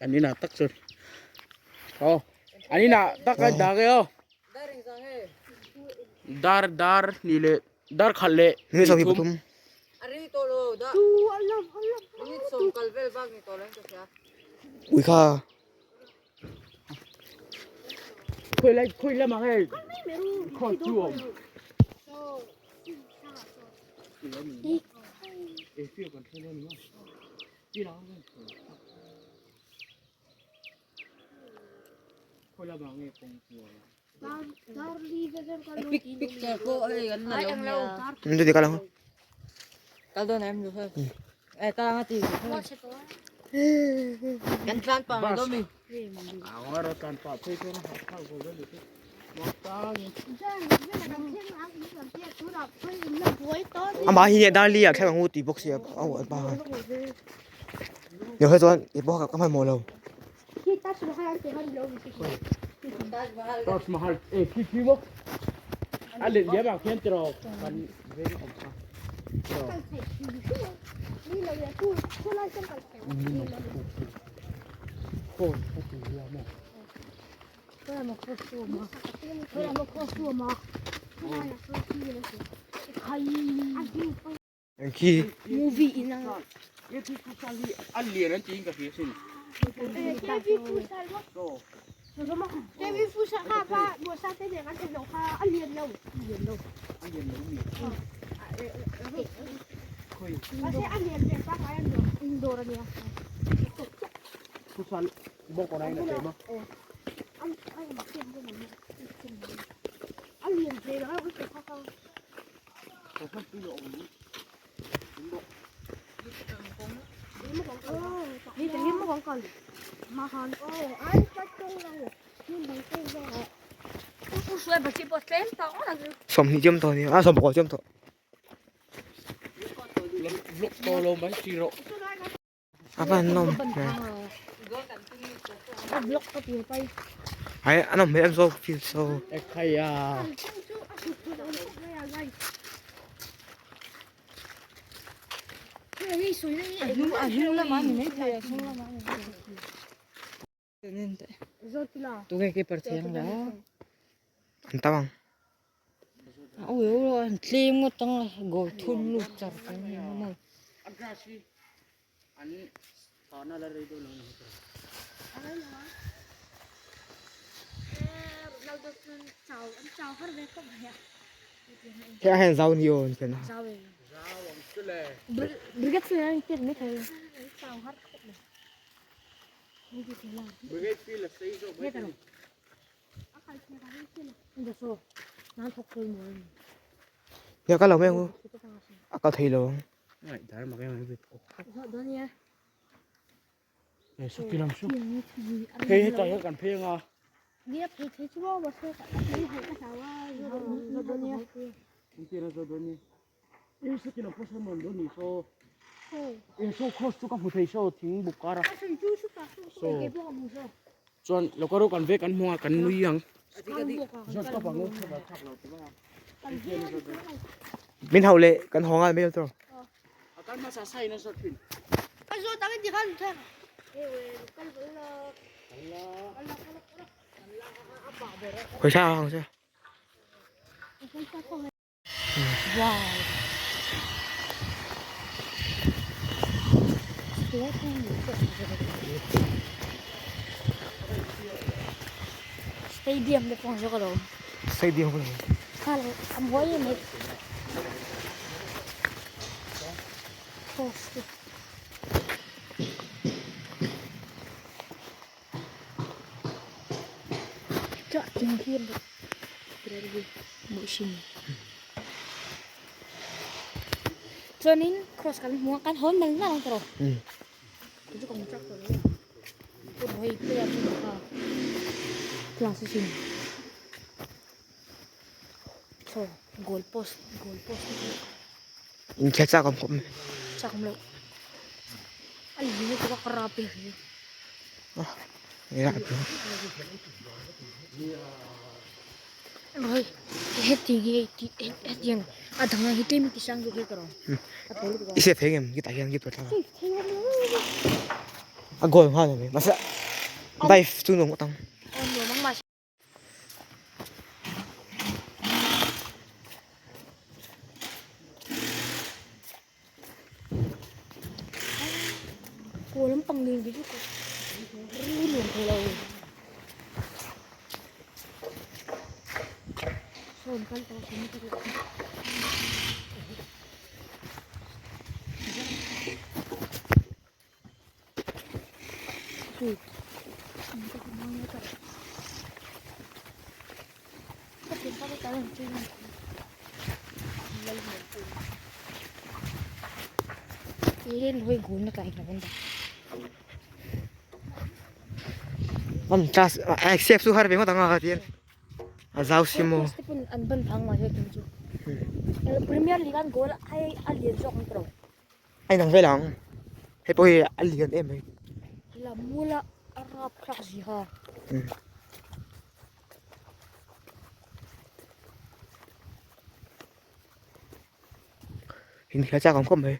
C: an inah tak chuan aw an inah tak a dak e aw dar dar nih leh dar khat leh
A: pathum ui kha
C: khawi lai khawi lamah nge khaw chu a awm.
A: Đi cái nào Ama hi nge dar li ah thleng ang u tih bawk sia a uah pa khan ni ho chuan i pawh ka hmanhmawh lo.
C: Taj Mahal e khi khi maw a let liam ah khian tiraw kan veng a awm kha tiraw. Phone a ti nia maw.
A: Eng khi.
D: Movie in ang.
C: A lian an tiin ka hria sin. Futsal bawk a rain a tlem a.
A: Sawmhnih chiam tawh a nia a sawmpakua chiam tawh.
C: Vlog tawh lo mai ti rawh.
A: A van nawm hmel. Ai a nawm hmel em zawk field so.
C: Ekhai a.
E: Tunge keeper thei ang la.
A: An tam ang.
E: Ui ui an tlem ngawt ang a goal thum lut char char mai ang maw.
C: A grass hi an phahna la rei dawn lo ni hek
A: Hei a hian zau ni aw an ken a.
C: Zau ang chu le. Brigade field a sei zawk mai thei.
A: Nia ka lo mai ang u. A kal thei lo ang.
C: Ngai dar mak em em pawh. Eh su kilam su. Hei hetah hian kan phei anga. Engtin a zawt dawn ni. I saw kilam pawh sawn nuam dawn ni saw. Eh saw cross chu ka hmu thei saw thing buk kar a. Saw chuan lo kar kan vek an hmung a kan nui ang. Zawt tawp ang u.
A: Min hauh leh kan haw nghal mai lo tawh.
C: A kal hmasa sa in a zawt thin.
A: Khawih thla ang che.
B: Stadium te pawh ang zawk alawm.
A: Stadium pawh
B: Kha lo a mawi em mai. Cross te. Chah chung hi Chuanin cross kan hmu a kan hawn nal nal ang tawh chu ka hmu chak tawh lo a hei player chu kha class a sin saw goal post goal post te chu
A: Inkhel chak awm khawp mai
B: chak awm loh a lui chu ka rap e hi.
A: I save thei ngem gitah hian git thla a goal nghal mai mahse dive chu nuam ngawt ang. An class accept chu har ve ngawt ang a tihian a zau si maw. A inang vel ang hei pawh hi a lian em mai. Inkhel chak ang khawp mai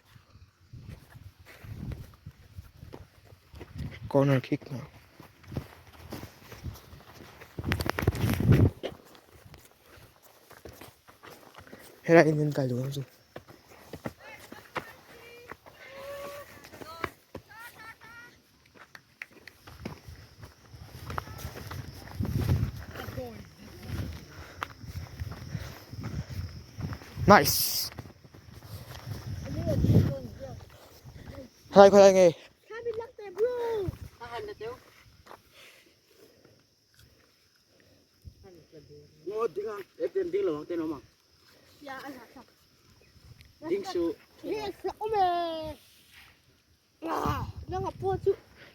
A: corner kick na. Helai in an kal duh ang chu. Nice. Helai khawi lai nge?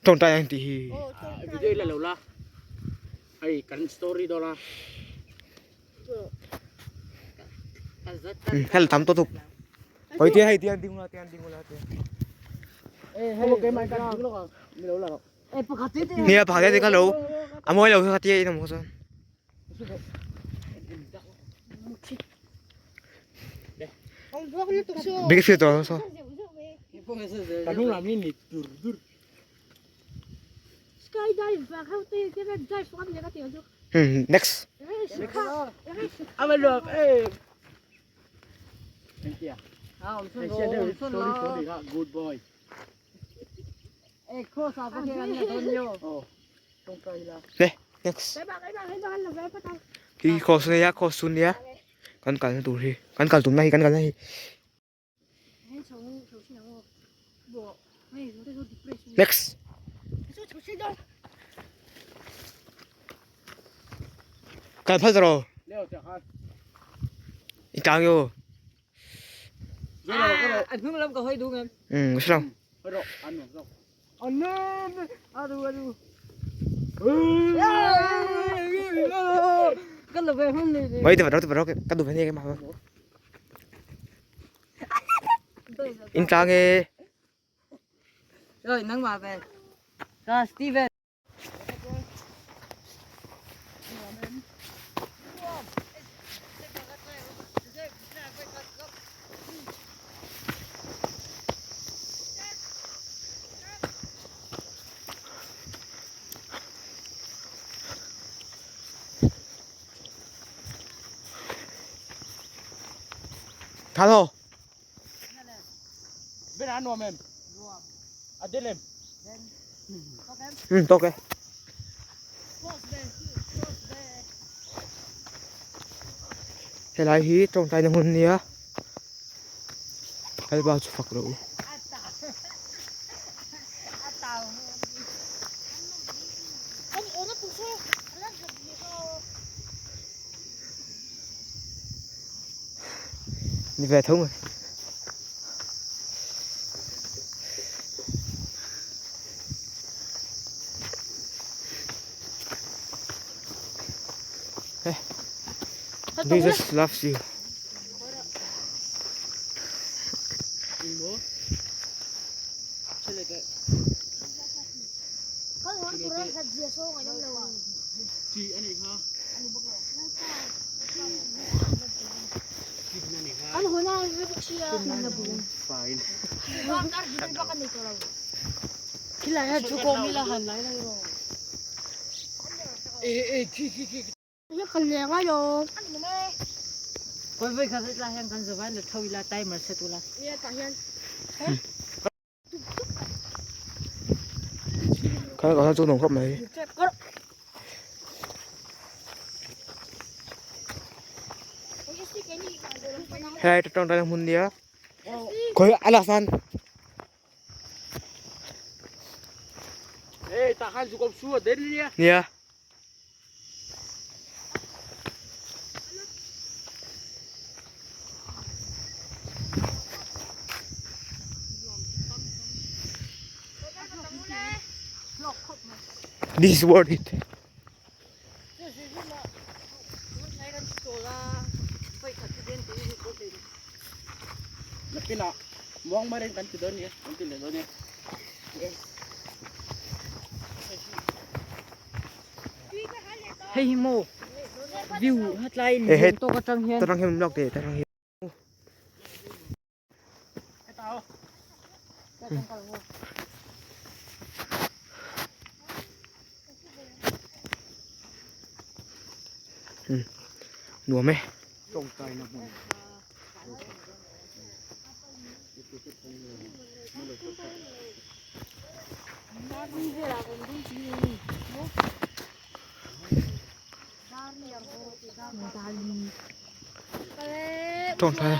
A: Tawngtai ang tih hi.
C: Video i la lo la. Hei kan story dawn a.
A: Hel tam tawh tuk. Hoi tia hei tian ding ula tian ding ula tian. Nia pakhat te ka lo a mawi lo kha tia in awm kha chuan. Big field tawh so. Hmm next.
C: Good boy.
A: Le next. Hi cross nia cross chu nia kan kalna tur hi kan kal tumna hi kan kalna hi. Next. Kal phal tawh rawh. I tang yo.
E: An hnung lam ka hawi duh ngem.
A: Um ka hre lo. Mai te vat rawh te vat rawh ka duh ve nia keimah. In tlang e.
E: Rồi nangmah ve. Ka Steven.
A: Tha tho.
C: Bên ăn nuam em. À đến em.
A: Ừ, ok. Helai hi tawngtaina hmun nia kalba chu fak loh. Ni ve tho mai. Hey. Jesus loves you. Kha kha chu nuam khawp mai. Helai tawngtai na hmun nia khawi a last nan. Nia. This is worth it.
E: Hei hi maw view hatlai in
A: Hei hei
E: tawk atang hian
A: tarang hian lak teh tarang hian. Nuam e. Tawngtai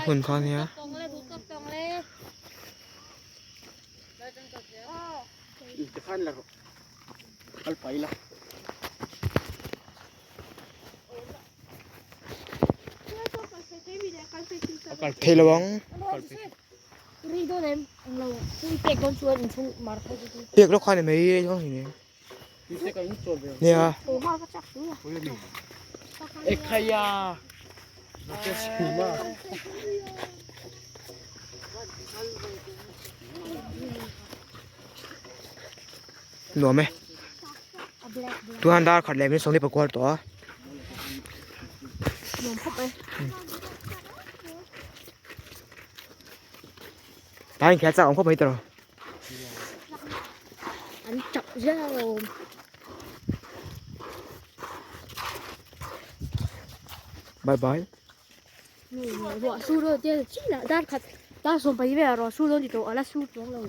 A: hmun kha ania. Thei lo ang. Pek lawk kha ni mai chuang hi ni. Nia. Nuam e. Tuan dar khat leh min sawmli pakua tawh a.
D: Nuam khawp e.
A: Ta in khel chak awm khawp mai tawh.
D: An chak zel alawm.
A: Bye bye.
D: Ruah su dawn tia chin ah dar khat dar 12 velah ruah su dawn ti tawh a la su chuang lo.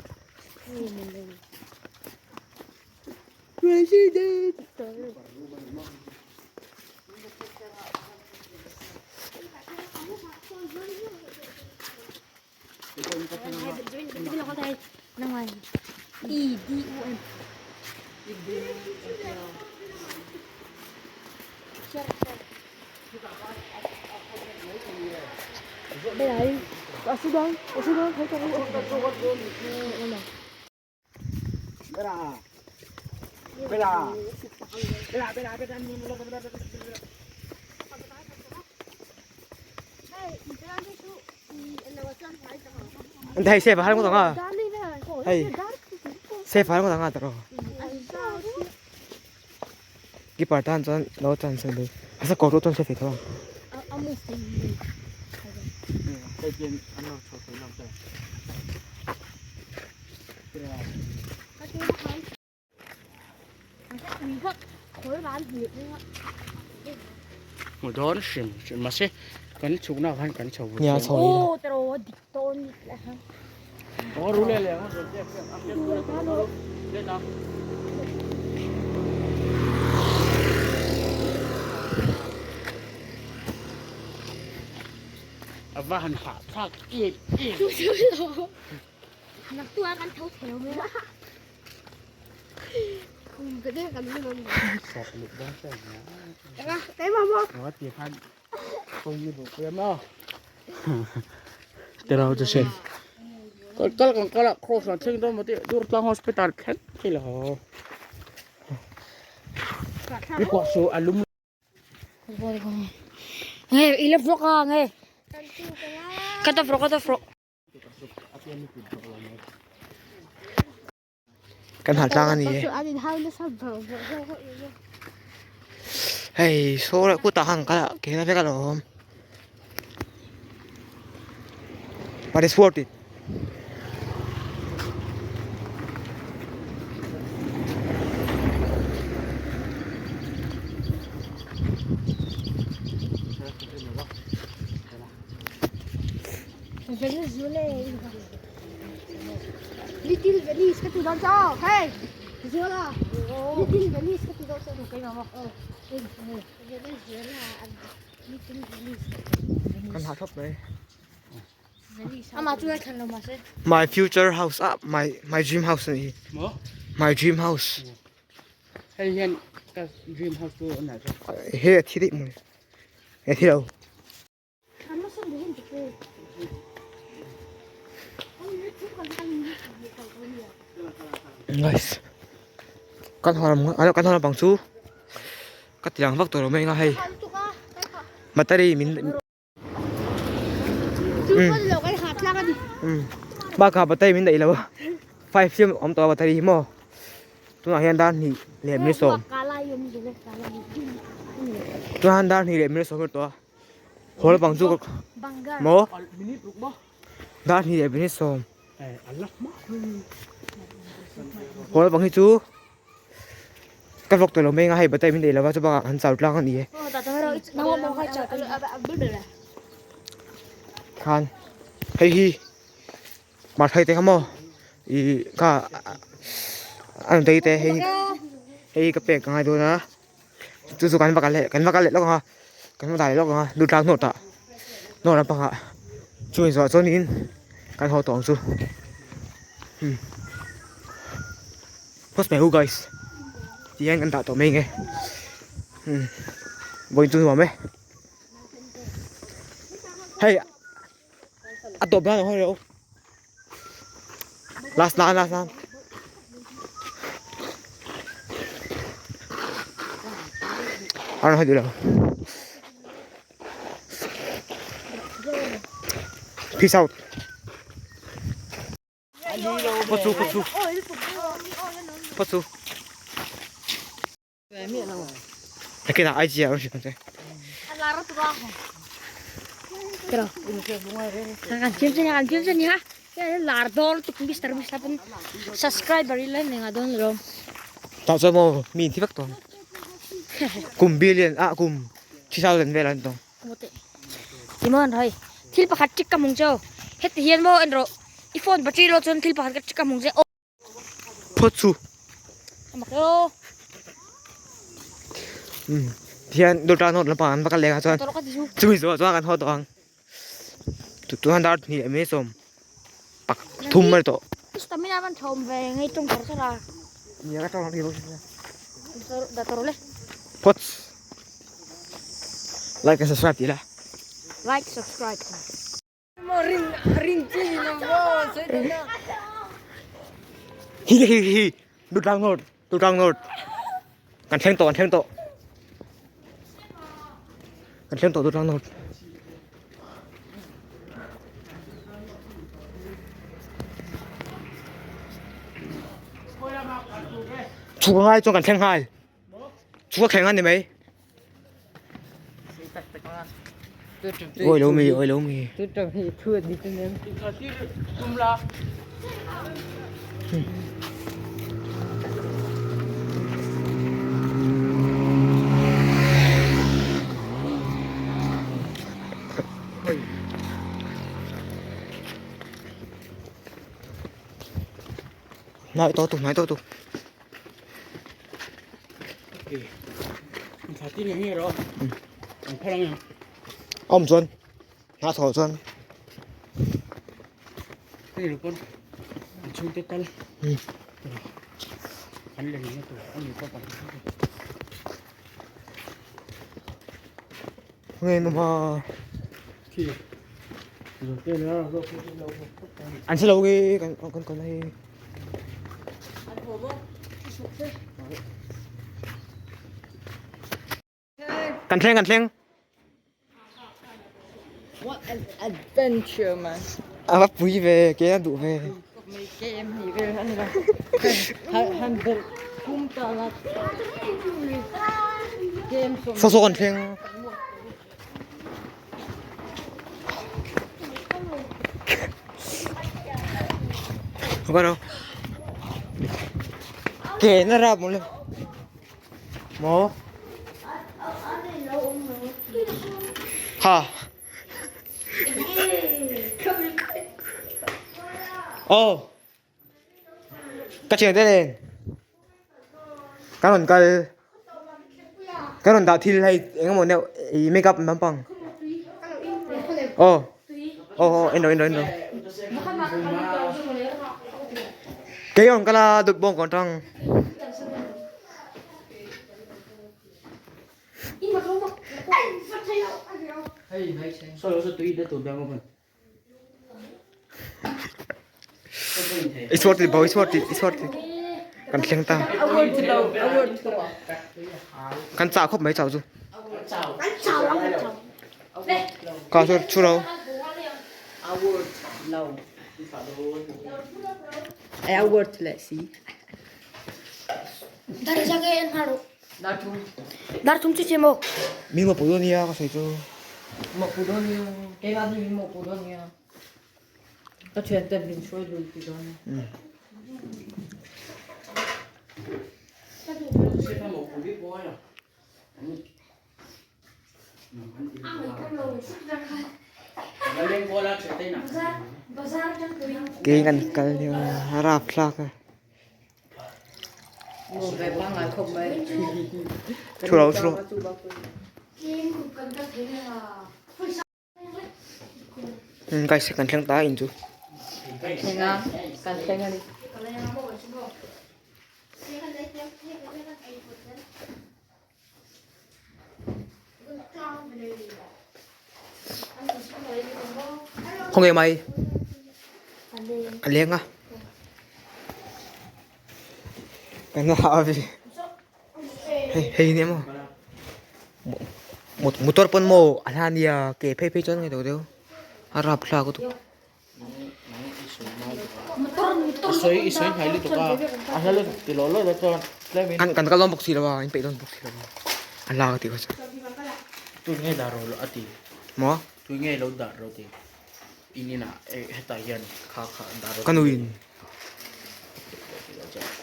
D: President. E D U M. Đây này, ở xuống đây, ở xuống đây, thấy không?
A: Hei safe har ngawt ang a, hei safe har ngawt ang a tawh keeper tan chuan lo chance a ni a kawr chu chuan safe thei tho ang.
C: Hmu dawn hrim hrim mahse kan chhukna ah khan kan chho vut
A: Nia chho ni la.
C: A va han hahthlak em em. Tiraw chu se kal kal kan kal a cross an thleng dawn maw tih Durtlang hospital thleng thei lo i kuah chu a lum
B: Nge i la vlog a nge ka ta vlog ka ta vlog.
A: Kan hal tlang a ni e. Hei saw leh kutah khan kal a ke na vek alawm. But it's worth it.
D: Little Venice ka ti dawn chaw hei Zuala Little Venice ka ti dawn chaw Venezuela Little Venice
A: Kan hah thawp mai.
B: Amah chu a thlan lo mahse.
A: My future house ah my my dream house ani. My dream house.
C: Hei hian ka dream house chu a nalh zawk.
A: He a thi daih mai. A thi lo. Guys kan haw lam kan haw lampang chu ka ti lang vak tawh lo mai anga hei battery min bakah battery min daih lo a five hi awm tawh a battery hi maw tunah hian dar hnih leh minute sawm tunah hian dar hnih leh minute sawm a ni tawh a. Haw lampang chu maw dar hnih leh minute sawm haw lampang hi chu ka vlog tawh lo mai anga hei battery min nei lo va chubangah an chau tlang a ni e khan hei hi mahthei te kha maw ih kha a nutei te hei hei hi ka pek a ngai dawn a. Chu chu kan va kal leh kan va kal leh lawk ang a kan va dah leh lawk ang a lu tlang hnawt ah hnawt lampang ah chu inzawh chuanin kan haw tawh ang chu umm post mai u guys ti hian kan dah tawh mai nge umm vawiin chu nuam e hei a tawp nan a hawi lo last nan last nan a rawn hawi duh lo peace out. Phawt su phawt su phawt su. Nakinah IG ah rawn hrilh ang che.
B: Kan thiam che kan thiam che ni ha. Lar dawn lutuk Mister Mista pawn subscriber ila nei ngah dawn alawm.
A: Tah chuan maw mi in thi vek tawh ang. Kum billion ah kum 3000 vel an tawng.
B: Timon hei thil pakhat chik ka hmung che aw. Heti hian maw en rawh i phone battery lo chuan thil pakhat ka chik ka hmung che aw.
A: Phawt chu.
B: Mak e aw.
A: Tihian dawt an hawt lampang an va kal leh ang chuan chumi zawhah chuan kan haw tawh ang. Tuna dar hnih leh mai sawm pak thum a ni tawh.
B: Stamina van thawm ve ngei tawng char char a.
A: Nia ka tawng ang tih bawk si.
B: Dah tawh rawh le.
A: Phawt. Like and subscribe tih la.
B: Like subscribe.
A: Hi hi hi Dutlang North Dutlang North kan thleng tawh kan thleng tawh kan thleng tawh Dutlang North chhuk a ngai chuan kan thleng nghal chhuk a thleng a ni mai. Oi lo mi oi lo mi. Nai to tu nai to tu. Awm chuan hna thawh chuan nge nu ma an si lo nge kan kan kan hei. Kan thleng kan thleng.
E: What an adventure man.
A: A va pui ve ke a duh ve.
E: Game hi vel ani lo. Han bel kum ta la. Game
A: so so kan thleng. Không có đâu. Kệ nó ra một lần. Một. Ha. Oh. Ka thian te nen kan rawn kal kan rawn dah thil hei eng emaw deuh ih make up lampang aw aw aw en rawh en rawh en rawh kei a rawn kal a dawt bawng ka tang. I chhuar tih bo i chhuar tih i chhuar tih kan thleng ta kan chah khawp mai chau chu ka chu chu lo
B: Dar thum chu che maw?
A: Mi maw pui dawn nia ka sawi chu.
E: Maw pui dawn nia. Keimah hi min maw pui dawn nia. Ka thian ten min hruai lui ti dawn nia.
A: Kei kan kal nia a rapthlak a. Thu lo thu lo. Guys kan thleng ta in chu.
E: Kan thleng a ni.
A: Khaw nge mai a leng a kan ha a vi hei hei nia maw motor pawn maw a hla nia ke phei phei chuan nge deuh deuh a rapthlak lutuk.
C: I sawi i sawi hnai lutuk a, a hla lutuk ti law law la chuan tlem in.
A: Kan kan kal dawn bawk si lo a, in peih dawn bawk si lo a, a hla ka tih kha chu.
C: Tui nge dah rawh a ti.
A: Maw?
C: Tui nge lo dah rawh ti. In inah hetah hian kha kha dah rawh.
A: Ka nuin.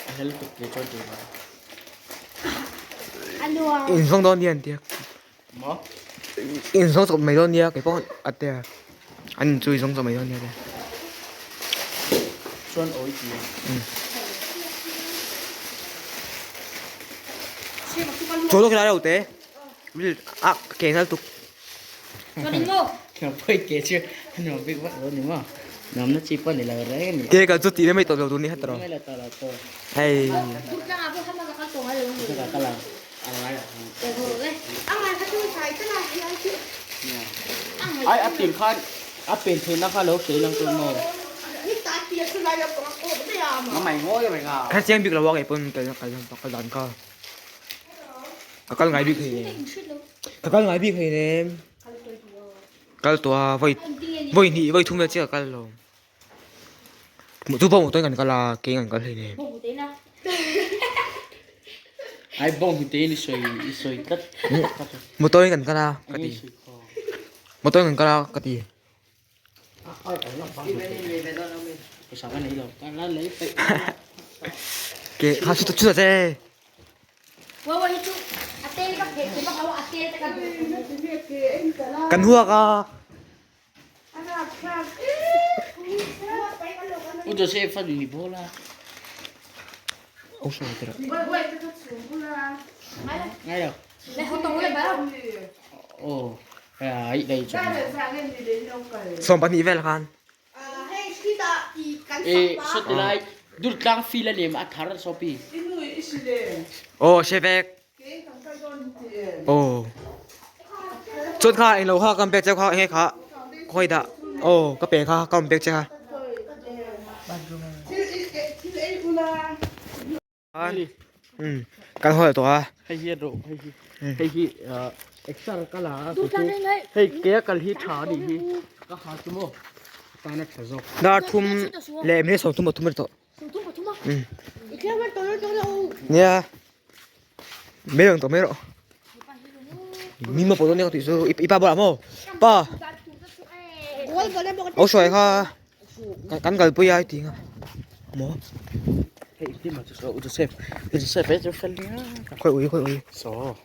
C: A hla lutuk ti chuan tui ngai.
A: In zawng dawn nia an tia.
C: Maw?
A: In zawng chawp mai dawn nia kei pawh a tia. An in chu i zawng chawp mai dawn nia tia.
C: Chuan awi ti a.
A: Chaw lawk ila reuh te. A ke nal tuk.
C: Pawi ke chu a nuam bik vak lo ni maw? Nuamna chi pawh ni lo reng a ni.
A: Ke kal chu tih mai tawh lo tur ni hat rawh. Hei.
C: Ai a tir khan a pen theihna kha lo sawi lang tur maw? Ngamai ngawi reng a.
A: Kha chiang bik lo a kei pawn kal kal dan kha. Ka kal ngai bik hleinem. Ka kal ngai bik hleinem. Kal tawh a vawi vawi hnih vawi thum vel chiah ka kal lo. Chu pawh motor in kan kal a ke in kan kal hleinem.
C: Ai bawng hnute in i sawi i sawi tlat.
A: Motor in kan kal a ka ti. Motor in kan kal a ka ti. Ke kha chu chu ta che. Kan huak a.
C: U Joseph a ni bawla.
A: Ô sao thế
C: Ngay đâu? Ồ, ai đây cho.
A: 22 vel khan.
C: E, sot lai dur tlang fi la lem a thar sopi.
A: Ồ, xe vek. Ồ. Chốt kha anh lo kha kam pek che kha nge kha. Khoi da. Ồ, ka pe kha kam pek che kha. Kan hawi tawh a.
C: Hei hi rawh hei hi hei hi exer ka la a hei ke a kal hi tha a nih hi ka ha chu maw tan a tha zawk.
A: Dar thum leh minute 33 a ni tawh. Nia mai ang tawh mai rawh. Mi ma pawh dawn nia ka tih chu i pa bulah maw pa aw hruai kha. Kan kalpui a ti nga maw.
C: Hei hlim ah chu saw Joseph Joseph e chu fel nia.
A: Khoi ui khoi ui.
C: Saw.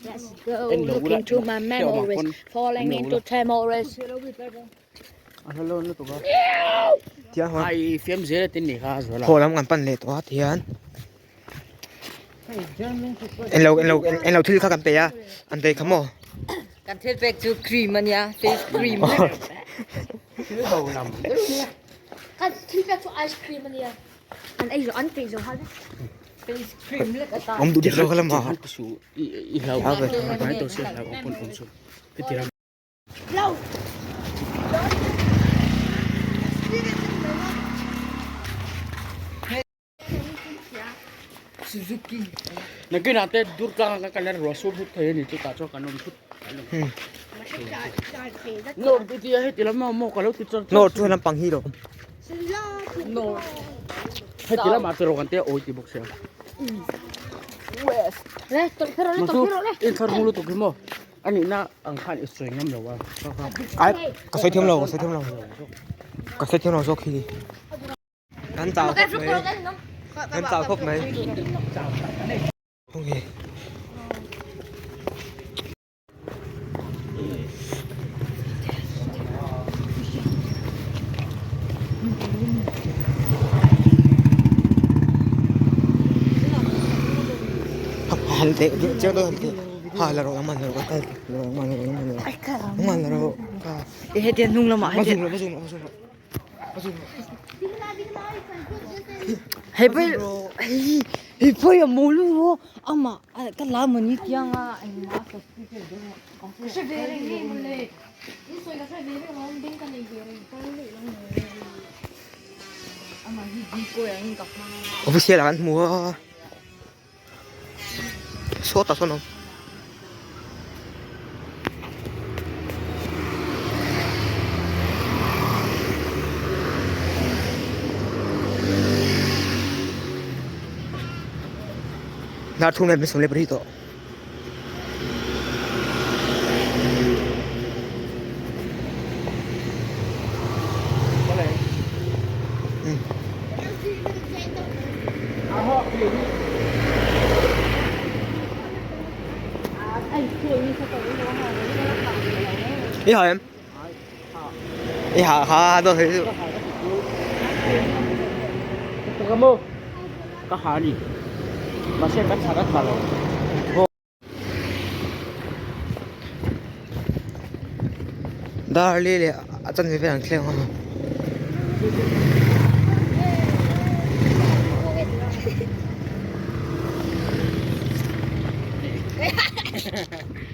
B: Let's go look into my memories falling into memories.
C: Hello lu tu ka.
A: Tiang hon.
C: Ai fiam zel tin ni kha zuala.
A: Haw lam kan pan leh tawh a tihian. Englo englo englo thil kha kan pe a an pe kha maw.
E: Kan thil pek chu cream a nia face cream.
C: Thil ho lam deuh nia.
D: Kan thil pek chu ice cream a nia.
B: An ei zo an peih zo hal vek.
E: Face cream lek a ta.
A: Awm duh dik lo kha lam a.
C: I hlau mai tawh sia hlau ang pawn awm chu. Heti ram.
E: Suzuki.
C: Nakinah te dur tlang ka kal a ruah sur thut thei a ni chutah chuan kan awm thut Nor ti tia heti lam maw ka lo ti char
A: Nor chu lampang hi lo.
C: Nor heti lamah chu rawh kan tia awi ti bawk sia.
E: West.
B: Le tawlh phir rawh le tawlh phir rawh le.
C: In thar hung lutuk hi maw a nihna ang khan i sawi ngam lo a.
A: Ai ka sawi thiam lo ka sawi thiam lo ka sawi thiam lo zawk hi. Kan chau khawp mai kan chau khawp mai okay han te chiang dawn han te ha la rawh man la rawh ka la rawh man la rawh man la rawh man la rawh ka
E: Hetiang hnung lamah
A: hetiang ma zoom lo ma zoom lo
E: Hei pawh hei hei pawh a maw lu maw amah ka la mawni tiang a engmah a certificate dawn a
D: Ka hre ve reng hei mawle in sawi ka hre ve reng a beng ka nei ve reng ka nei lo mawle
E: amah hi decoy angin ka hmang a
A: Official ah kan hmu a Sawtah sawn a awm. Dar thum leh 22 tawh. I ha em? I ha ha do thei chu.
C: Ka mo ka ha ni. Mahse ka chhar a tha lo.
A: Dar li leh a chanve vel an thleng a.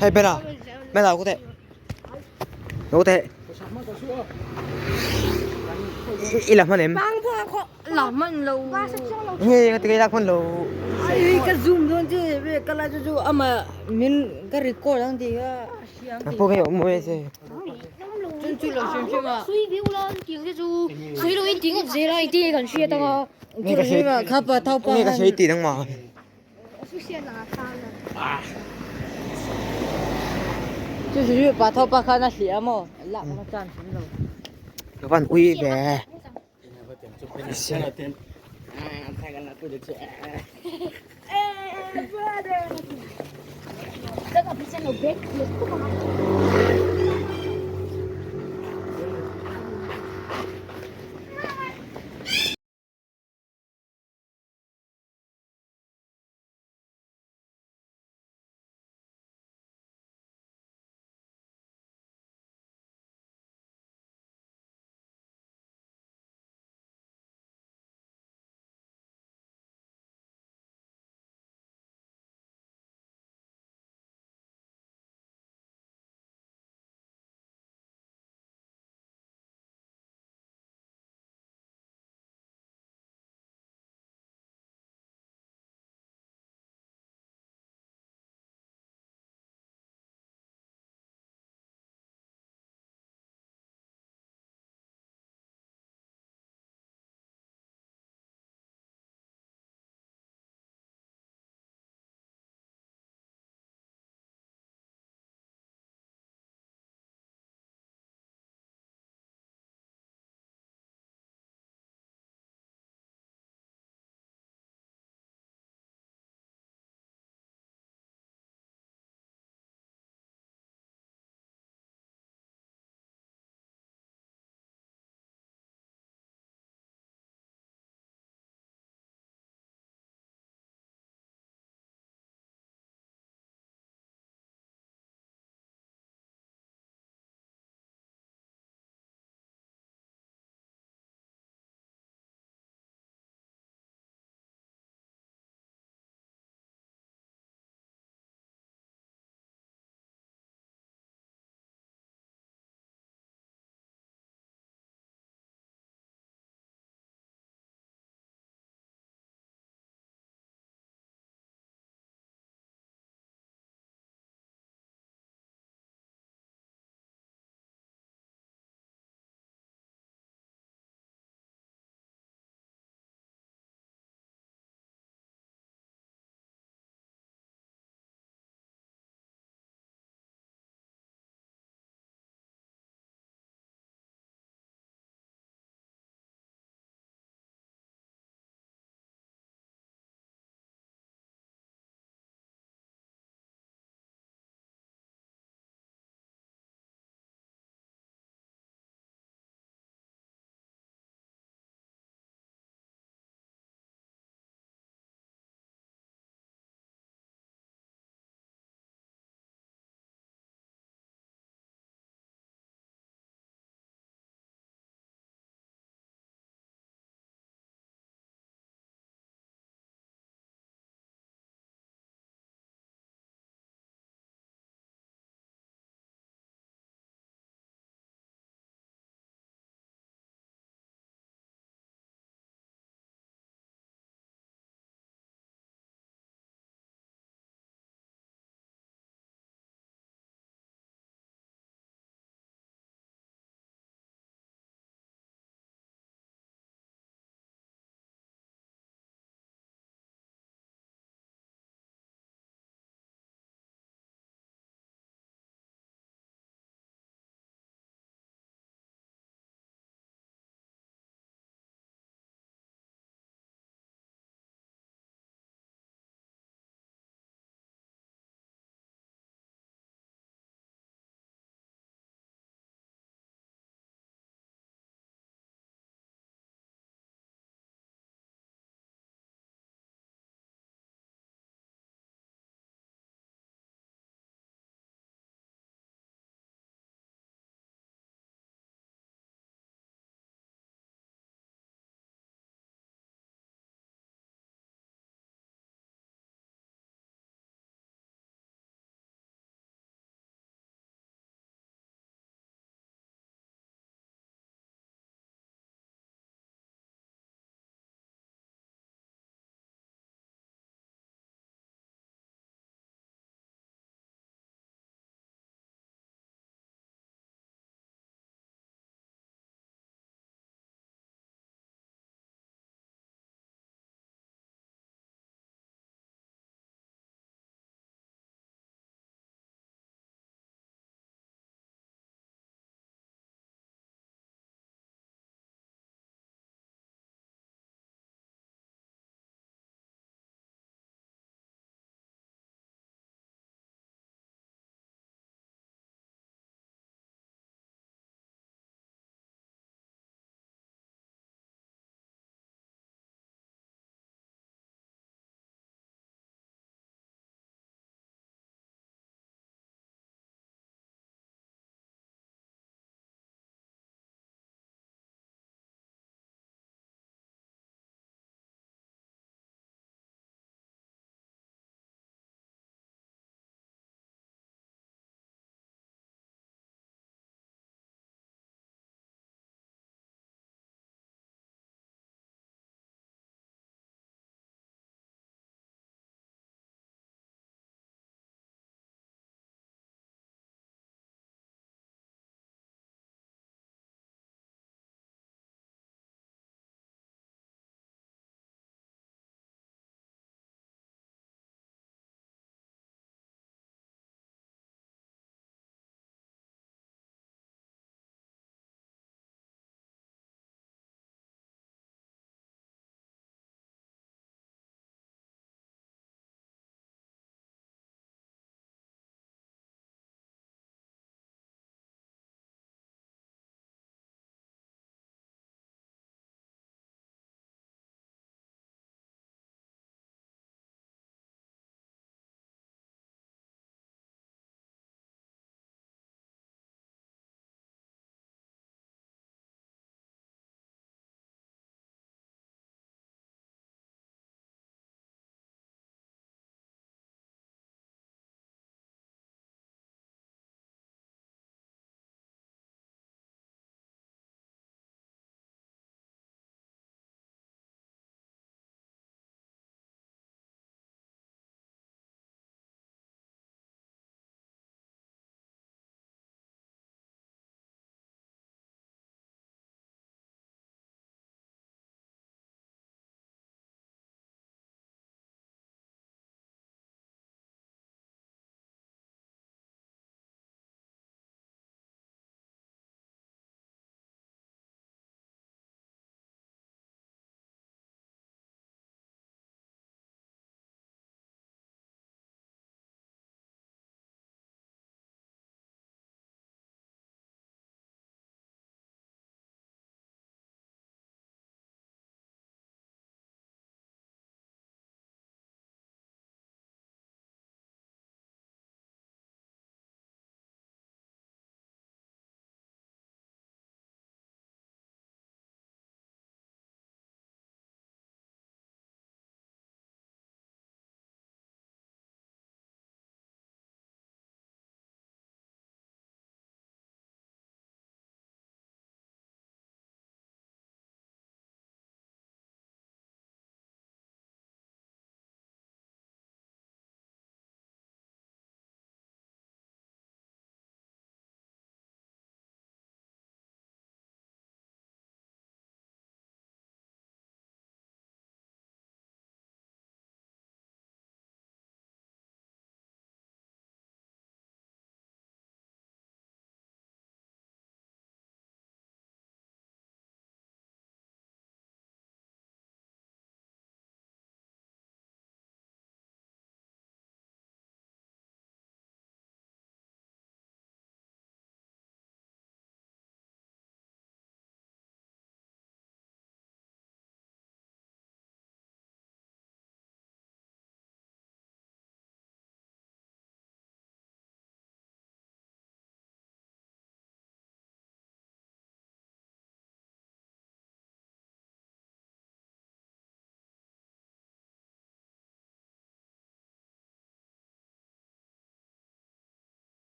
A: Hei Bella, Bella ko teh. Ko teh. I la hman em?
E: La hman lo.
A: Nge ka ti lak hman lo.
E: Ai ka zoom dawn chu ka la chu chu ama min ka record ang ti ka hria ang ti.
A: Pawh nge awm mai se.
E: Chun chu lo hrim hrim a.
B: Sui viu la tiang te chu sui lo in ting zela i ti kan hria tanga.
A: Nge ka sei
E: Kha pa thau pa.
A: Nge ka sei ti nang ma.
E: Chu chu pa thau pa kha na hlia maw lak na chan hrim lo.
A: Ka van ui ve.